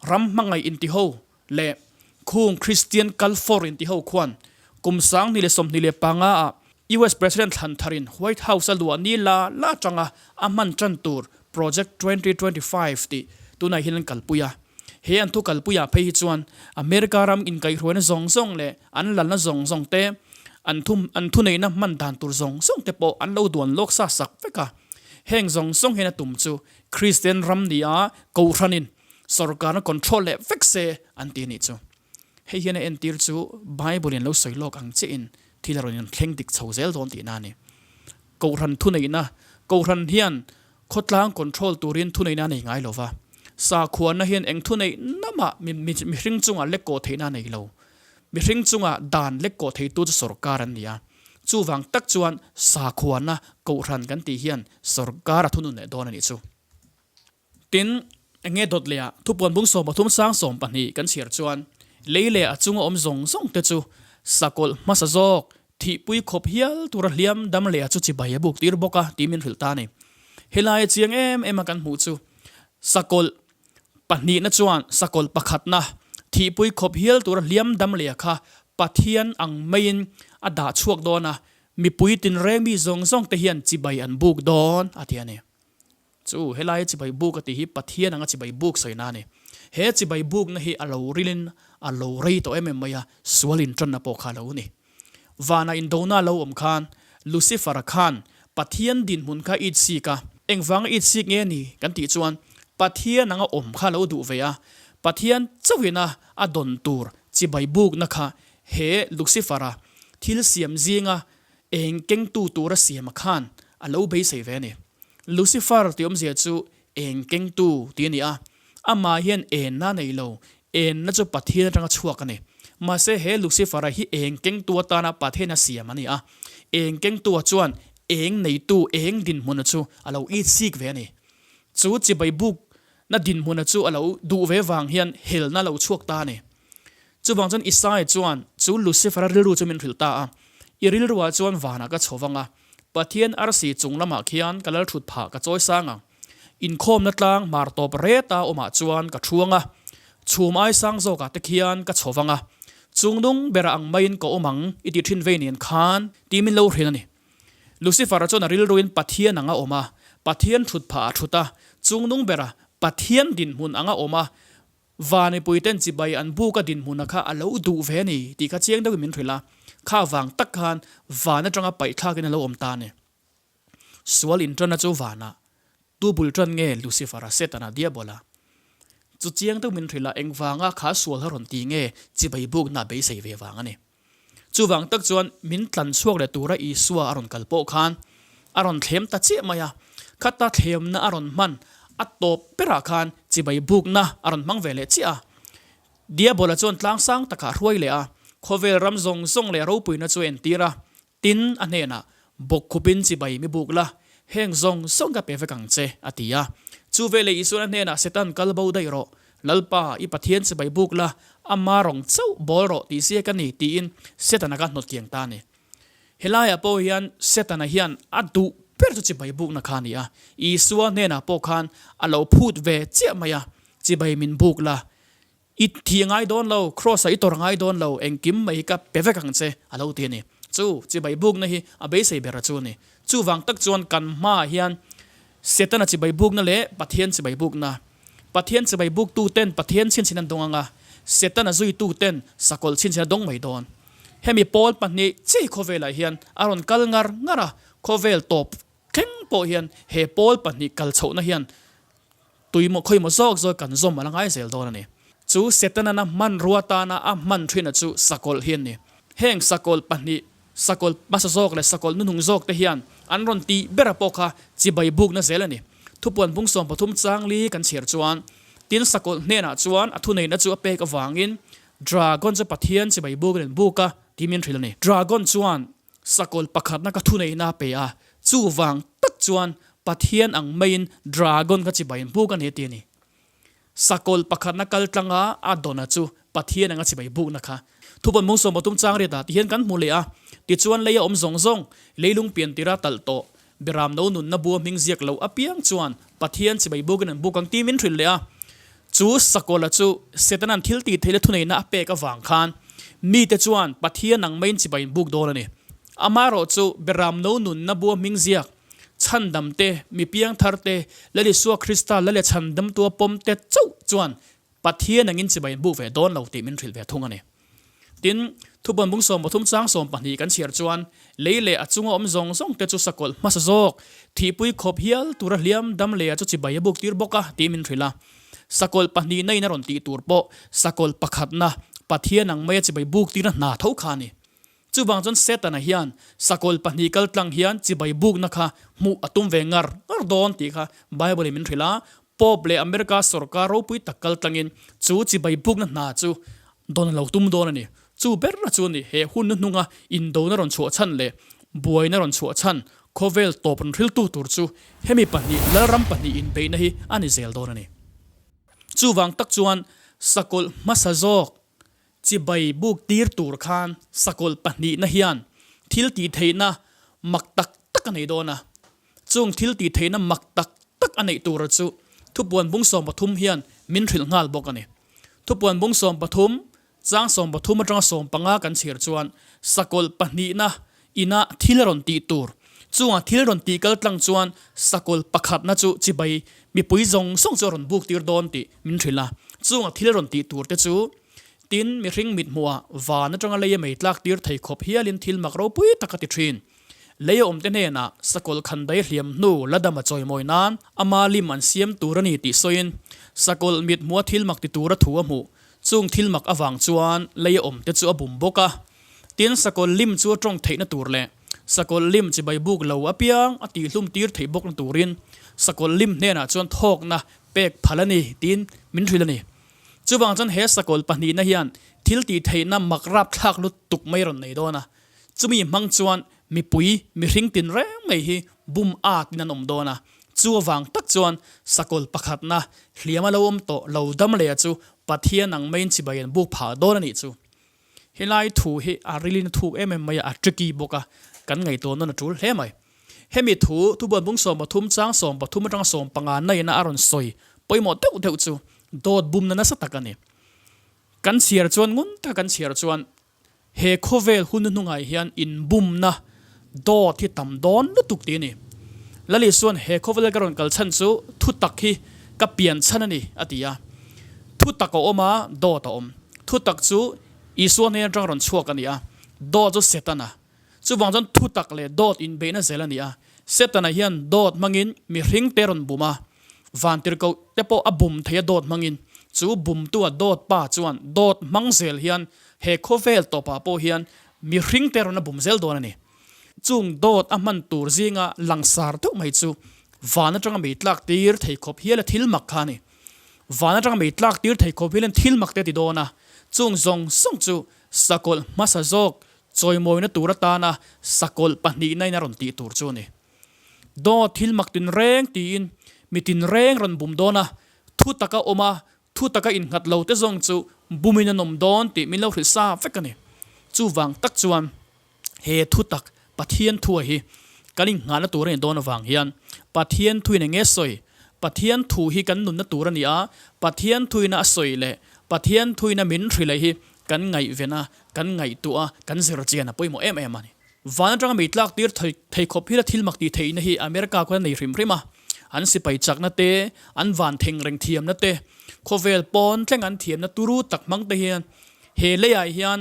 ram hmangaih inti ho leh khung Christian kal for inti ho khuan kum 2025 ah US President thlan tharin White House a luah ni la la atanga a hman tan tur Project 2025 tih tunah hian an kalpui a. He an thu kalpuiah phei hi chuan America ram inkaihhruaina zawng zawng leh an lalna zawng zawng te, an thu an thuneihna hman dan tur zawng zawng te pawh an lo duan lawk sa sak vek a. Heng zawng zawng hian a tum chu Kristian ram nia Kohhranin sawrkarna control leh vek se an ti a nih chu. Hei hian a entir chu Bible in lo sawi lawk ang chiahin thil a rawn inthleng dik chho zel dawn tihna a ni. Kohhran thuneihna, Kohhran hian khawtlang control turin thuneihna a nei ngai lo va, sakhuana hian eng thuneihna mah mihring chungah lek kawh theihna a nei lo. Mihring chunga dan lek kawh theitu chu sawrkar an ni a. Chuvang tak chuan sakhuana Kohhran kan tih hian sawrkar a thunun leh dawn a nih chu. Tin, eng nge dawt leh ah thupuan bung 33 sang 12 kan chhiar chuan lei leh a chunga awm zawng zawng te chu sakawlh hmasa zawk thihpui khawp hial tura hliam dam leh a chu chibai a buk tir bawk a tih min hrilh ta a ni. Helai a chiang em em a kan hmuh chu sakawlh pahnihna chuan sakawlh pakhatna thihpui khawp hial tura hliam dam leh a kha Pathian ang maiin a dah chhuak dawn a, mipui tinreng mi zawng zawng te hian chibai an buk dawn a ti a ni. Chu helaia chibai buk a tih hi Pathian anga chibai buk sawina a ni. He chibai bukna hi a lo rilin a lo rei tawh em em mai a, sual intanna pawh kha a lo ni. Vana indona a lo awm khan Lucifer-a khan Pathian dinhmun kha it sik a, engvanga it sik nge ni kan tih chuan Pathian anga awm kha a lo duh ve a, Pathian chauhina a dawn tur chibai bukna kha he Lucifer-a thil siam zinga Eng kengtu tura siama khan a lo beisei ve a ni. Lucifer tih awmzia chu eng kengtu tih a ni a, amah hian enna a nei lo, enna chu Pathian atanga chhuak a ni. Mahse he Lucifer-a hi eng kengtu atana Pathian a siam a ni a, eng kengtua chuan eng neitu eng dinhmuna chu a lo itsik ve a ni. Chu chibai bukna dinhmuna chu a lo duh ve vang hian helna a lo chhuak ta a ni. Chuvang chuan Isaiah chuan chu Lucifer-a rilru chu min hrilh ta a, I rilruah chuan vanah ka chho vang a, Pathian arsi chung lamah khian ka lalthut phah ka chawi sang ang. Inkhawmna tlang hmar tawp reta awmah chuan ka thuang a, chhum ai sang zawkah te khian ka chho vang a. Chungnung bera ang maiin ka awm ang i tih thin vei nen khan tih min lo hrilh a ni. Lucifer-a chuan a rilruin Pathian anga awm a, Pathian thut phah a thut a, chungnung bera Pathian dinhmun anga awm a, Va mipuiten chibai an buk a dinhmuna kha a lo duh ve a ni tih kha chiang deuhin min hrilh a, kha vang tak khan van atanga paih thlakin a lo awm ta a ni. Sual inṭanna chu vanah tu bul ṭan nge Lucifer-a, Setana, Diabola? Chu chiang deuh min hrilh a, engvanga kha sual kha rawn ti nge chibai bukna a beisei ve vang a ni. Chuvang tak chuan min tlan chhuak leh tura Isua a rawn kal pawh khan a rawn thlem ta chiah mai a, khata thlemna a rawn hman a tawp berah khan chibai bukna a rawn hmang ve leh chiah a. Diabola chuan tlang sang takah a hruai leh a, khawvel ram zawng zawng leh ropuina chu a entir a, Tin, a hnenah, Bawkkhupin chibai mi buk la, heng zawng zawng ka pe vek ang che, a ti a. Chu veleh Isuan a hnenah, Setan, kal bo daih rawh. Lalpa, i Pathian chibai buk la, ama rawng chauh bawl rawh tih ziak a ni, tiin Setana ka hnawt kiang ta a ni. Helaiah pawh hian Setana hian a duh ber chu chibai bukna kha a ni a. Isua hnenah pawh khan a lo phut ve chiah mai a, Chibai min buk la, I thi ngai dawn lo, Kraws-ah i tawrh ngai dawn lo, engkim mai hi ka pe vek ang che, a lo ti a ni. Chu chibai bukna hi a beisei ber a chu a ni. Chuvang tak chuan kan hmaah hian Setana chibai bukna leh Pathian chibai bukna, Pathian chibai buktu ten Pathian chhinchhin an dawng ang a, Setana zuitu ten sakawlh chhinchhin a dawng mai dawn. Hemi pawl pahnih chiah hi khawvelah hian a rawn kal ngar ngar a, khawvel tawp thleng pawh hian he pawl pahnih kal chhohna hian Tuimaw khawimaw zawk zawk kan zawm a la ngai zel dawn a ni. Chu Setana'n a hmanrua tana a hman thina chu sakawlh hi a ni. Heng sakawlh pahnih, sakawlh hmasa zawk leh sakawlh nuhnung zawk te hian an rawn tih bera pawh kha chibai bukna zel a ni. Thupuan bung 13 changli kan chhiar chuan, Tin sakawlh hnenah chuan a thuneihna chu a pek avangin Dragon chu Pathian chibai bukin an buk a tih min hrilh a ni. Dragon chuan Sakawlh pakhatna ka thuneihna a pe a, chuvang tak chuan Pathian ang maiin Dragon kha chibai buk a ni a ti a ni. Sakawlh pakhatna kal tlanga a dawna chu Pathian anga chibai bukna kha. Thupawn mung 13 chang riatah ti hian kan hmu leh a, tichuan lei a awm zawng zawng, leilung pian tira talh tawh, Beram no nunna bua hming ziak loh apiang chuan Pathian chibai bukin an buk ang tih min hrilh leh a. Chu Sakawla chu Setana'n thil tih theihna thuneihna a pek avang khan mite chuan Pathian ang maiin chibai an buk dawn a ni. Amaherawh chu Beram no nunna bua hming ziak, chhandam te, mi piangthar te, Lal Isua Krista Lal leh chhandamtua pawm te chauh chuan Pathian angin chibai an buk ve dawn lo tih min hrilh ve thung a ni. Tin, thubawn bung 13 chang 12 kan chhiar chuan, lei leh a chunga awm zawng zawng te chu sakawlh hmasa zawk, thihpui khawp hial tura hliam dam leh a chu chibai a buk tir bawk a tih min hrilh a. Sakawlh pahnihna in a rawn tih tur pawh sakawlh pakhatna, Pathian ang maia chibai buk tirna hna tho kha a ni. Chuvang chuan Setana hian sakawlh pahnih kal tlang hian chibai bukna kha hmuh a tum ve ngar ngar dawn tih kha Bible in min hrilh a, Pope leh America sorkar ropui tak kal tlangin chu chibai bukna hna chu dawn a lo tum dawn a ni. Chu ber chu a ni, he hun hnuhnunga indona rawn chhuah chhan leh buaina rawn chhuah chhan khawvel tawp rawn hriltu tur chu hemi pahnih Lalram pahnih inbeihna hi a ni zel dawn a ni. Chuvang tak chuan sakawlh hmasa zawk Chibai buk tir tur khan sakawlh pahnihna hian thil tih theihna mak tak tak a nei dawn a. Chung thil tih theihna mak tak tak a neih tura chu Thupuan bung 13 hian min hrilh nghal bawk a ni. Thupuan bung 13, chang 13 atanga 15 kan chhiar chuan sakawlh pahnihna ina thil a rawn tih tur, chunga thil rawn tih kal tlang chuan sakawlh pakhatna chu chibai mipui zawng zawng chu a rawn buk tir dawn tih min hrilh a. Chunga thil rawn tih tur te chu Tin, mihring mithmuhah van atanga lei a mei tlak tir thei khawp hialin thil mak ropui tak a ti thin. Lei a awmte hnenah sakawlh khandai hliam hnu la dam a chawimawi nan ama lim an siam tur a ni tih sawiin sakawlh mithmuha thil mak ti tura thu a hmuh. Chung thil mak avang chuan lei a awmte chu a bum bawk a. Tin, sakawlh lim chu a tawng theihna tur leh sakawlh lim chibai buk lo apiang a tihhlum tir theih bawkna turin sakawlh lim hnenah chuan thawkna pek phal a ni tiin min hrilh a ni. Chuvang chuan he sakawlh pahnihna hian thil tih theihna mak rap thlak lutuk mai rawn nei dawn a, chumi hmang chuan mipui mihring tin reng mai hi bum at in an awm dawn a, chu avang tak chuan sakawlh pakhatna hliam a lo awm tawh lo dam leh a chu Pathian ang maiin chibai an buk phah dawn a nih chu. Helai thu hi a rilin a thuk em em mai a, a tricky bawk a, kan ngaihtuah nawn a tul hle mai. Hemi thu, Thubuan bung 13 chang 13 atanga 15 na ina a rawn sawi pawimawh deuh deuh chu dawt bumna nasa tak a ni. Kan chhiar chuan ngun taka kan chhiar chuan he khawvel hun hnungah hian inbumna dawt hi tam dawn lutuk tih a ni. Lali chuan he khawvela ka rawn kal chhan chu thutak hi ka pian chhan a ni a ti a. Thutak a awm a, dawt a awm. Thutak chu Isua hnen atang rawn chhuak a ni a, dawt chu Setana. Chuvang chuan thutak leh dawt inbeihna zel a ni a. Setana hian dawt hmangin mihringte rawn bum a, Vantirhkoh te pawh a bum thei a dawt hmangin. Chu bumtua dawt pa chuan dawt hmang zel hian he khawvel tawpah pawh hian mihring te rawn a bum zel dawn a ni. Chung dawt a hman tur zinga langsar deuh mai chu van atanga mei tlak tir thei khawp hial a thil mak kha a ni. Van atanga mei tlak tir thei khawp hial in thil mak te a ti dawn a, chung zawng zawng chu sakawlh hmasa zawk chawimawina tur atana sakawlh pahnihna in a rawn tih tur chu a ni. Dawt thil mak tinreng tiin mi tinreng rawn bum dawn a, thu taka awm a, thu taka innghat lo te zawng chu bumin an awm dawn tih min lo hrilh sa vek a ni. Chuvang tak chuan he thu tak Pathian thua hi kan innghahna tur a ni dawn avang hian Pathian thuin eng nge sawi? Pathian thu hi kan nunna tur a ni a, Pathian thuina a sawi leh Pathian thuina min hrilh hi kan ngaihven a, kan ngaihtuah a, kan zir chian a pawimawh em em a ni. Van atanga mei tlak tir thei khawp hi la thil mak tih theihna hi America khuan a nei hrim hrim a. An sipai chakna te, an van theng reng thiamna te, khawvel pawn thleng an thiamna turu tak hmang te hian he leiah hian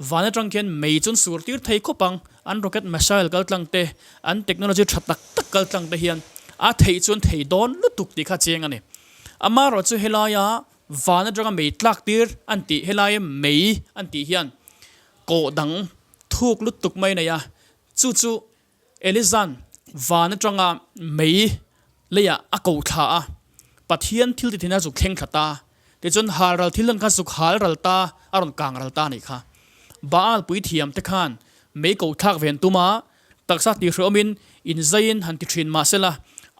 van atang khian mei chu an sur tir thei khawp ang. An rocket missile kal tlang te, an technology tha tak tak kal tlang te hian a theih chu an thei dawn lutuk tih kha a chiang a ni. Amaherawhchu helaia van atanga mei tlak tir an tih, helaia mei an tih hian kawh dang thuk lutuk mai nei a, chu chu Eliza'n van atanga mei leiah a ko thla a, Pathian thil ti thina zuk thleng thla ta, tichuan halral thil an kha zuk halral ta, a rawn kang ral ta a nih kha. Baal puithiam te khan mei ko thlak ve an tum a, taksa tihhrehawmin inzaiin han ti thin mah sela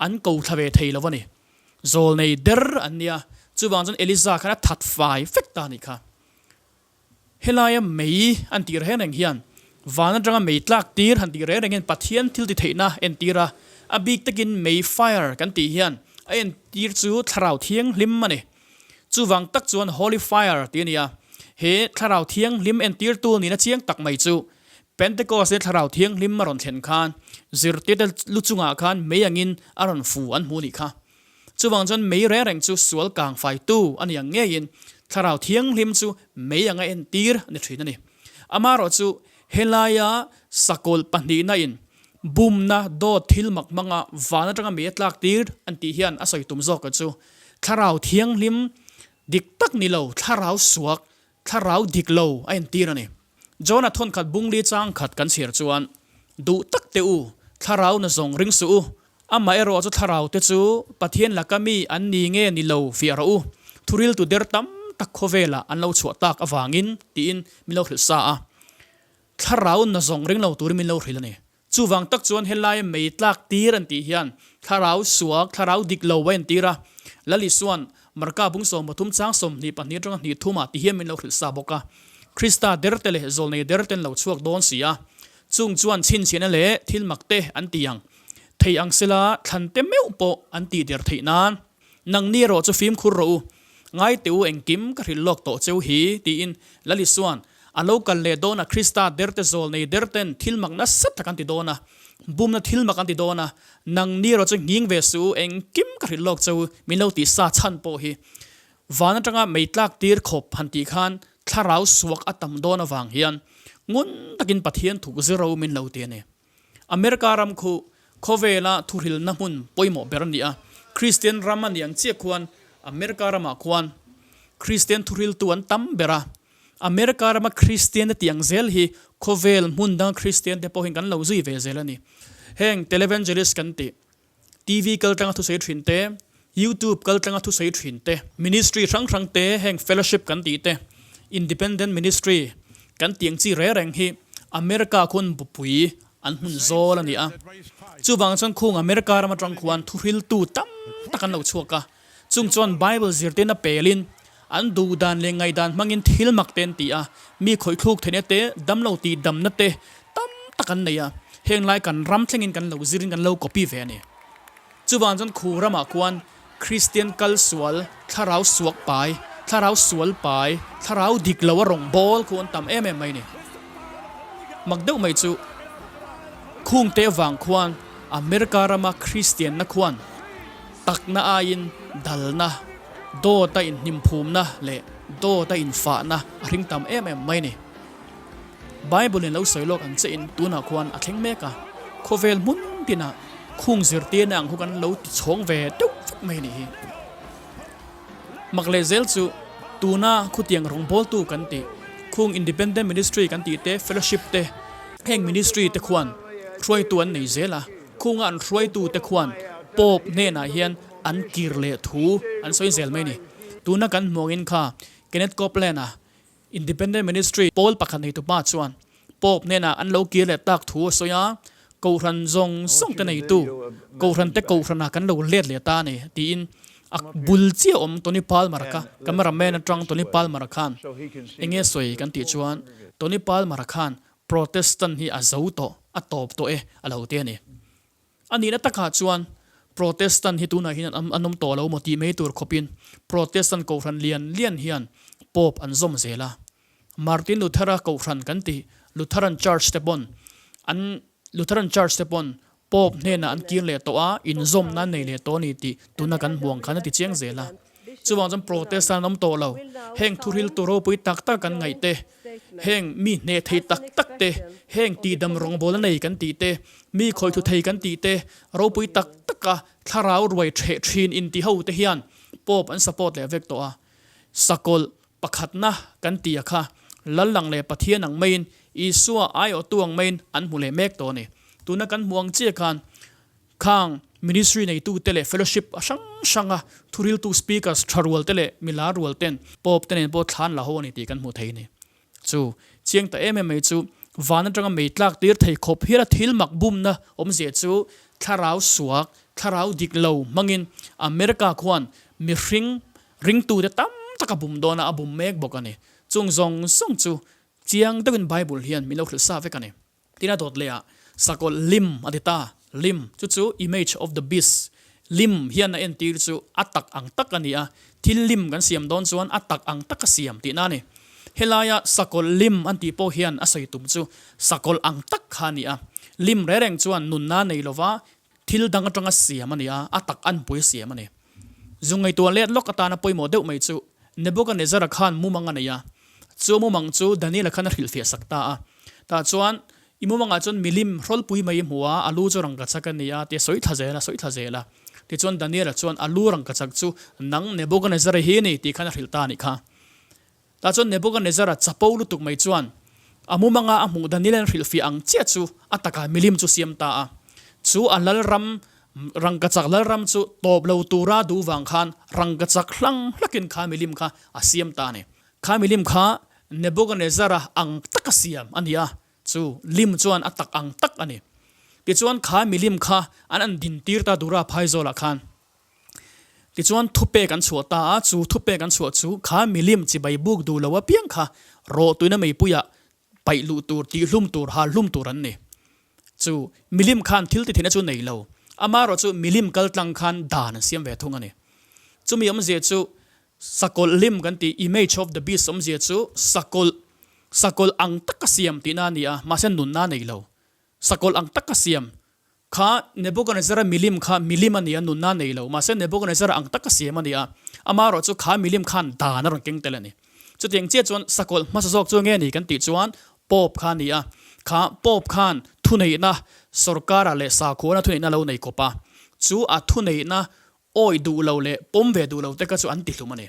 an ko thla ve thei lo a ni. Zawlnei der an nia, chuvang chuan Eliza khan a that fai vek ta a nih kha. Helaia mei an tih reng reng hian van atanga mei tlak tir han tih reng reng hian Pathian thil ti theihna entir a, a bik takin mei fire kan tih hian a entir chu Thlarau Thianghlim a ni. Chuvang tak chuan Holy Fire tih a ni a, he Thlarau Thianghlim entirtu nihna chiang tak mai chu Pentecost leh Thlarau Thianghlim a rawn thlen khan zirtirte lu chungah khan mei angin a rawn fu an hmu a nih kha. Chuvang chuan mei reng reng chu sual kang faitu a ni ang ngeiin Thlarau Thianghlim chu mei anga entir a ni thin a ni. Amaherawh chu helaia sakawlh pahnihna in bumna dawt thil mak hmanga van atanga mei a tlak tir an tih hian a sawi tum zawk chu Thlarau Thianghlim dik tak ni lo Thlarau suak Thlarau dik lo a entir a ni. Jona thawnkhat bungli chang khat kan chhiar chuan duh tak teh u, Thlarau na zawng ring suh u, Amah erawh chu thlarau te chu Pathian laka mi an ni nge ni lo fiah rawh u, thuriltu der tam tak khawvelah an lo chhuah tak avangin tiin min lo hrilh sa a. Thlarau na zawng ring lo turin min lo hrilh a ni. Chuvang tak chuan helai mei tlak tir an tih hian thlarau suak, thlarau dik lo a entir a. Lal Isua'n Marka bung 33 chang 22 atanga hnih thumah ti hian min lo hrilh sa bawk a. Krista derte leh zawlnei derten lo chhuak dawn si a. Chung chuan chhinchhiahna leh thil mak te an ti ang. Thei ang sela thlan te meuh pawh an tih der theih nan. Nangni erawh chu fimkhur rawh u. Ngai teh u engkim ka hrilh lawk tawh cheu hi, tiin Lal Isua'n a lo kal leh dawn a Krista derte zawl nei der ten thil mak nasa tak an ti dawn a, bumna thil mak an ti dawn a, nangni erawh chu nghing ve suh u engkim ka hrilh lawk cheu min lo tih sa chhan pawh hi. Van atanga mei tlak tir khawp han tih khan thlarau suak a tam dawn avang hian ngun takin Pathian thuk zero min lo ti a ni. America ram khu khawvela thuhrilna hmun pawimawh ber a ni a, Kristian ram a ni ang chiah khuan America ramah khuan Kristian thuhriltu an tam ber a. America rama Kristian te tih ang zel hi khawvel hmun danga Kristian te pawhin kan lo zui ve zel a ni. Heng televangelist kan tih. TV kal tlanga thusawi thin te, YouTube kal tlanga thusawi thin te, ministry hrang hrang te, heng fellowship kan tih te, independent ministry kan tih ang chi reng reng hi America khuan bupui an hmun zawl a ni a. Chuvang chuan khung America ram atang khuan thuhriltu tam tak an lo chhuak a. Chung chuan Bible zirtirna pelin an duhdan leh ngaihdan hmangin thil mak te an ti a, mi khawih thluk theihna te, damlo tih damna te tam tak an nei a, heng lai kan ram thlengin kan lo zirin kan lo copy ve a ni. Chuvang chuan khu ramah khuan Kristian kal sual, thlarau suak pai, Thlarau sual pai, thlarau dik lo a rawngbâwl khu an tam em em mai ni. Mak deuh mai chu khungte avang khuan America rama Kristianna khuan takna aiin dalna, dawta inhnimphumna leh dawta infahna a hring tam em em mai ni. Bible in lo sawi lawk ang che in tunah khuan a thleng mek a, khawvel hmun tinah khung zirtirna ang khu kan lo ti chhawng ve deuh vek mai ni hi. Mak leh zel chu tuna khutiang rawngbawltu kan tih, khung Independent Ministry kan tih te, Fellowship te, heng ministry te khuan hruaitu an nei zel a, khunga an hruaitu te khuan Pope hnenah hian an kir leh thu an sawi zel mai ni. Tuna kan hmuangin kha Kenneth Copeland-a Independent Ministry pawl pakhat neitu pa chuan Pope hnenah an lo kir leh tak thu a sawi a, Kohhran zawng zawng te neitu, Kohhran te Kohhranah kan lo let leh ta a ni, tiin a bul chiah awm Tony Palmer-a kha camera man atang Tony Palmer-a khan eng nge sawi kan tih chuan Tony Palmer-a khan Protestant hi a zo tawh, a tawp tawh e a lo ti a ni. A nihna takah chuan Protestant hi tunah hian an awm tawh lo maw tih mai tur khawpin Protestant kohhran lian lian hian Pope an zawm zel a. Martin Luther-a kohhran kan tih Lutheran Church te pawn an Lutheran Church te pawn Pope hnenah an kir leh tawh a, inzawmna an nei leh tawh a ni tih tuna kan hmuh ang khan a ti chiang zel a. Chuvang chuan Protestant an awm tawh lo. Heng thuhriltu ropui tak tak kan ngaih te, Heng mi hneh thei tak tak te, heng tihdam rawngbawlna nei kan tih te, mi khawih thu thei kan tih te, ropui tak taka thlarau ruai ṭheh ṭhin inti ho te hian Pope an support leh vek tawh a. Sakawlh pakhatna kan tih a kha Lallang leh Pathian ang maiin, Isua aiawhtu ang maiin an hmu leh mek tawh a ni. Tuna kan hmuh ang chiah khan Khang ministry neitute leh fellowship a hrang hranga thuriltu speakers tha rual te leh milar rual ten Pope te nen pawh thlan la ho a ni tih kan hmuh thei a ni. Chu chiang ta em em mai chu van atanga mei tlak tir thei khawp hial a thil mak bumna awmzia chu thlarau suak, thlarau dik lo hmangin America khuan mihring ringtute tam tak a bum dawn a, a bum mek bawk a ni. Chung zawng zawng chu chiang deuhin Bible hian min lo hrilh sa vek a ni. Tin a dawt leh ah sakawlh lim a ti ta, lim chu chu image of the beast, lim hian a entir chu a tak ang tak a ni a, thil lim kan siam dawn chuan a tak ang taka siam tihna a ni. Helaia sakawlh lim an tih pawh hian a sawi tum chu sakawlh ang tak kha a ni a, lim rereng chuan nunna nei lova Thil dang atanga siam a ni a, a tak anpui siam a ni. Zu ngaihtuah let lawk atana pawimawh deuh mai chu Nebuchadnezzar-a khan mumang a nei a, chu mumang chu Daniel-a khan a hrilhfiah sak ta a. Tah chuan, I mumangah chuan milim hrawlpui mai i hmu a, a lu chu rangkachak a ni a, tia sawi thla zel a, sawi thla zel a. Tichuan Daniel-a chuan a lu rangkachak chu nang Nebuchadnezzar-a hi ni tih khan a hrilh ta a nih kha. Tah chuan Nebuchadnezzar-a chapo lutuk mai chuan a mumanga a hmuh Daniel-a'n hrilhfiah ang chiah chu a takah milim chu siam ta a. Chu a lalram, rangkachak lalram chu tawp lo tura duh vang khan rangkachak hlang hlakin kha milim kha a siam ta a ni. Kha milim kha Nebuchadnezzar-a ang taka siam a ni a, chu lim chuan a tak ang tak a ni. Tichuan kha milim kha an an dintir ta Dura phaizawlah khan. Tichuan thupek an chhuah ta a, chu thupek an chhuah chu kha milim chibai buk duh lo apiang kha rawhtuina meipuiah paih luh tur, tihhlum tur, halhlum tur an ni. Chu milim khan thil ti theihna chu nei lo, amaherawh chu milim kal tlang khan dan an siam ve thung a ni. Chumi awmzia chu sakawlh lim kan tih, image of the beast awmzia chu sakawlh, sakawlh ang taka siam tihna a ni a, mahse nunna a nei lo. Sakawlh ang taka siam Kha Nebuchadnezzar-a milim kha milim a ni a, nunna a nei lo. Mahse Nebuchadnezzar-a ang taka siam a ni a, amaherawh chu kha milim khan dan a rawn keng tel a ni. Chutiang chiah chuan sakawlh hmasa zawk chu nge ni kan tih chuan Pope kha a ni a, kha Pope khan thuneihna sorkara leh sakhuana thuneihna lo nei kawp a, chu a thuneihna awih duh lo leh pawm ve duh lo te kha chu an tihlum a ni.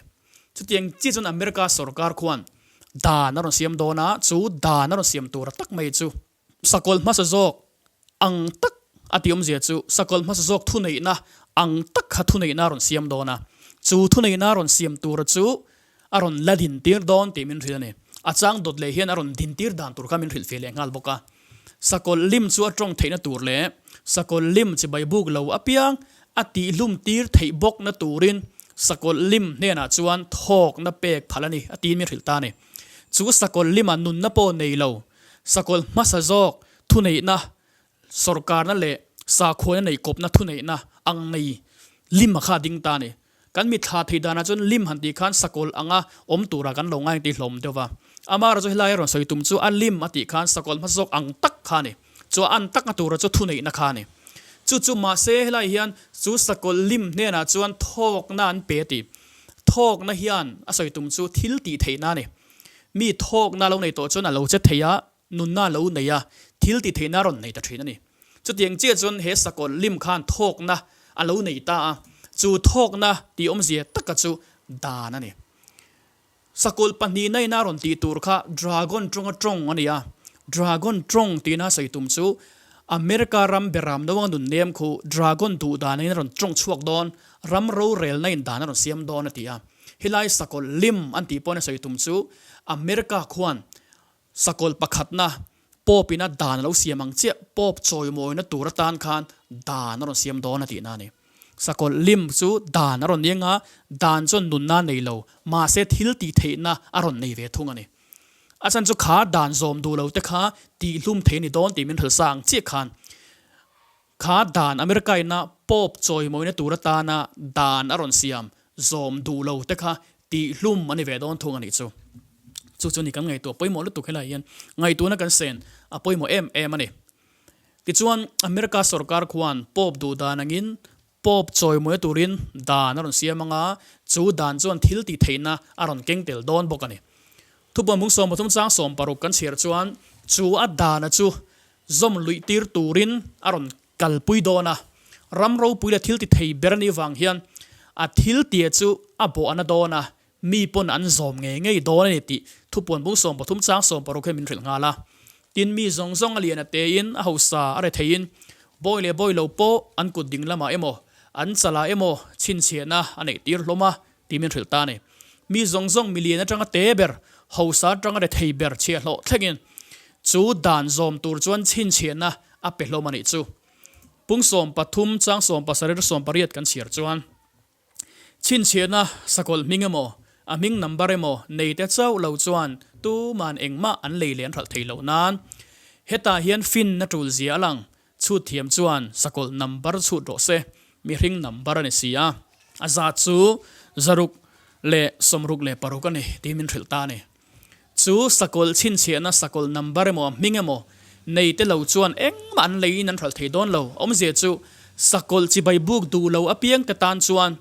Chutiang chiah chuan America sorkar khuan dan a rawn siam dawn a, chu dan a rawn siam tura tak mai chu Sakawlh hmasa zawk ang tak a tih awmzia chu sakawlh hmasa zawk thuneihna ang tak kha thuneihna a rawn siam dawn a, chu thuneihna a rawn siam tura chu a rawn la dintir dawn tih min hrilh a ni. A chang dawt leh hian a rawn dintir dan tur kha min hrilh feh leh nghal bawk a. Sakawlh lim chu a tawng theihna tur leh sakawlh lim chibai buk lo apiang a tihhlum tir theih bawkna turin sakawlh lim hnenah chuan thawkna pek phal a ni a tiin min hrilh ta a ni. Chu sakawlh lima nunna pawh nei lo Sakawlh hmasa zawk thuneihna, sawrkarna leh sakhuana neih kawpna thuneihna ang nei lim a kha a ding ta a ni. Kan mitthla theih danah chuan lim han tih khan sakawlh anga awm turah kan lo ngai tih hlawm deuh va. Amaherawh chu helai a rawn sawi tum chu a lim a tih khan sakawlh hmasa zawk ang tak kha a ni. Chu a an takna tura chu thuneihna kha a ni. Chu chu mahse helai hian chu sakawlh lim hnenah chuan thawkna an pe a ti. Thawkna hian a sawi tum chu thil tih theihna a ni. Mi thawkna lo nei tawh chuan a lo che thei a, nunna a lo nei a, thil tih theihna a rawn nei ta thin a ni. Chutiang chiah chuan he sakawlh lim khan thawkna a lo nei ta a, chu thawkna tih awmzia taka chu dan a ni. Sakawlh pahnihna ina rawn tih tur kha Dragon tawnga tawng a ni a, Dragon tawng tihna sawi tum chu America ram beram nawnga nun nem khu Dragon duh dan in a rawn tawng chhuak dawn, ram rorelna in dan a rawn siam dawn a ti a. Helai sakawlh lim an tih pawhin a sawi tum chu America khuan Sakawlh pakhatna, Pope ina dan a lo siam ang chiah, Pope chawimawina tur atan khan dan a rawn siam dawn a tihna a ni. Sakawlh lim chu dan a rawn eng a, dan chuan nunna a nei lo, mahse thil tih theihna a rawn nei ve thung a ni. A chhan chu kha dan zawm duh lo te kha tihhlum thei a ni dawn tih min hrilh sa ang chiah khan Kha dan America ina Pope chawimawina tur atana dan a rawn siam zawm duh lo te kha tihhlum a ni ve dawn thung a nih chu. Chu chu ni kan ngaihtuah pawimawh lutuk helai hian ngaihtuahna kan sen a pawimawh em em a ni. Tichuan America sorkar khuan Pope duh dan angin Pope chawimawina turin dan a rawn siam anga chu dan chuan thil tih theihna a rawn keng tel dawn bawk a ni. Thupuan bung 13 chang 60 kan chhiar chuan chu a dana chu Zawm luih tir turin a rawn kalpui dawn a, ram ropui leh thil ti thei ber anih vang hian a thil tia chu a bawh a na dawn a, mi pawn an zawm ngei ngei dawn a ni tih thupuan bung 13 chang 60 hian min hrilh nghal a. Tin, mi zawng zawng a lian a tein, a hausa a re theiin, bawi leh bawi lo pawh an kut ding lamah emaw, an chalah emaw chhinchhiahna a neih tir hlawm a tih min hrilh ta a ni. Mi zawng zawng milian atanga te ber, hausa atanga rethei ber chhiahhlawh thlengin chu dan zawm tur chuan chhinchhiahna a pe hlawm a nih chu. Pung 13 chang 17 18 kan chhiar chuan chhinchhiahna sakawlh hming emaw, a hming number emaw nei te chauh lo chuan tuman engmah an lei leh an hralh thei loh nan hetah hian finna tul zia a lang. Chhut thiam chuan sakawlh number chhut rawh se, mihring number a ni si a, a zat chu 666 a ni tiin min hrilh ta a ni. Chu sakawlh chhinchhiahna sakawlh number emaw a hming emaw nei te lo chuan engmah an leiin an hralh thei dawn lo. Awmzia chu sakawlh chibai buk duh lo apiang te tan chuan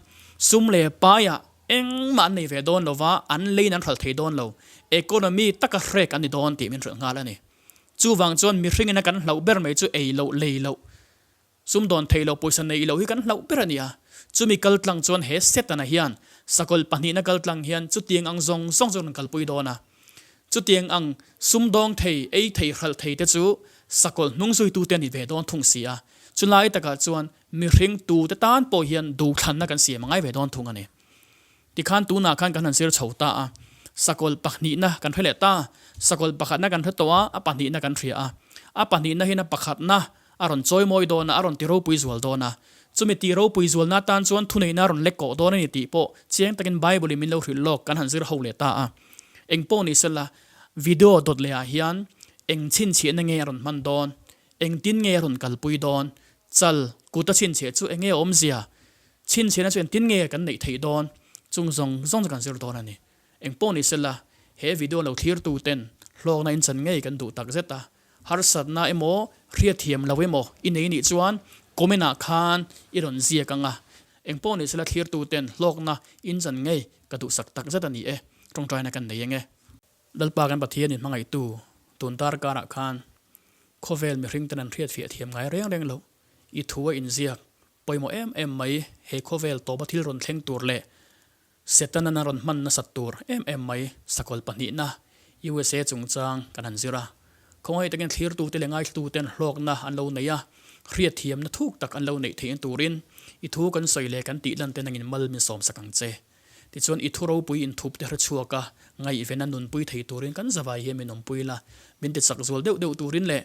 sum leh paiah engmah an nei ve dawn lo va, an leiin an hralh thei dawn lo. Economy taka hrek an ni dawn tih min hrilh nghal a ni. Chuvang chuan mihringin a kan hlauh ber mai chu ei loh, lei loh, sumdawn theih loh, pawisa neih loh hi kan hlauh ber a ni a. Chumi kal tlang chuan he Setana hian sakawlh pahnihna kal tlang hian chutiang ang zawng zawng chu a rawn kalpui dawn a. Chutiang ang sumdawng thei, ei thei, hralh thei te chu sakawlh hnung zuitute a ni ve dawn thung si a. Chulai takah chuan mihring tute tan pawh hian duhthlanna kan siam a ngai ve dawn thung a ni. Tikhan tunah khan kan han sir chho ta a, sakawlh pahnihna kan hre leh ta, sakawlh pakhatna kan hre tawh a, a pahnihna kan hria a. A pahnihna hian a pakhatna a rawn chawi mawi dawn a, a rawn ti ropui zual dawn a. Chumi ti ropui zualna atan chuan thuneihna a rawn lek kawh dawn a ni tih pawh chiang takin Bible in min lo hrilh lawk kan han zir ho leh ta a. Eng pawh ni sela, video dawt lehah hian eng chhinchhiahna nge a rawn hman dawn, engtin nge a rawn kalpui dawn, chal kuta chhinchhiah chu enge a awmzia, Chhinchhiahna chu engtin nge kan neih theih dawn? Chung zawng zawng chu kan zir dawn a ni. Engpawh ni sela, he video lo thlirtu ten hlawkna in chan ngei kan duh tak zet a. Harsatna emaw, hriatthiam lo emaw i nei nih chuan comment ah khan i rawn ziak ang a. Engpawh ni sela thlirtu ten hlawkna in chan ngei ka duhsak tak zet a ni e. Tawngtaina kan nei eng e. Lalpa kan Pathian in hmangaihtu tun dar karah khan khawvel mihring ten an hriatfiah thiam ngai reng reng loh i thu a inziak Pawimawh em em mai, he khawvel tawpa thil rawn thleng tur leh Setanan a rawn hman nasat tur em em mai sakawlh pahnihna USA chungchang kan han zir a. Khawngaih takin thlirtute leh ngaithlututen hlawkna an lo nei a, hriatthiamna thuk tak an lo neih theihna turin i thu kan sawi leh kan tih lan te nangin mal min sawmsak ang che. Tichuan i thu ropui inthup te hre chhuak a, ngaihvena nunpui thei turin kan zavai hian min awmpui la, min tichak zual deuh deuh turin leh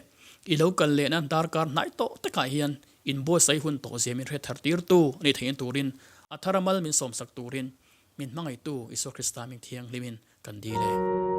i lo kal lehna darkar hnai tawh takah hian Inbuatsaih hun tawh zia min hre thar tirtu a nih theihna turin a thar a mal min sawmsak turin min hmangaihtu Isua Krista hming thianghlimin kan dil e.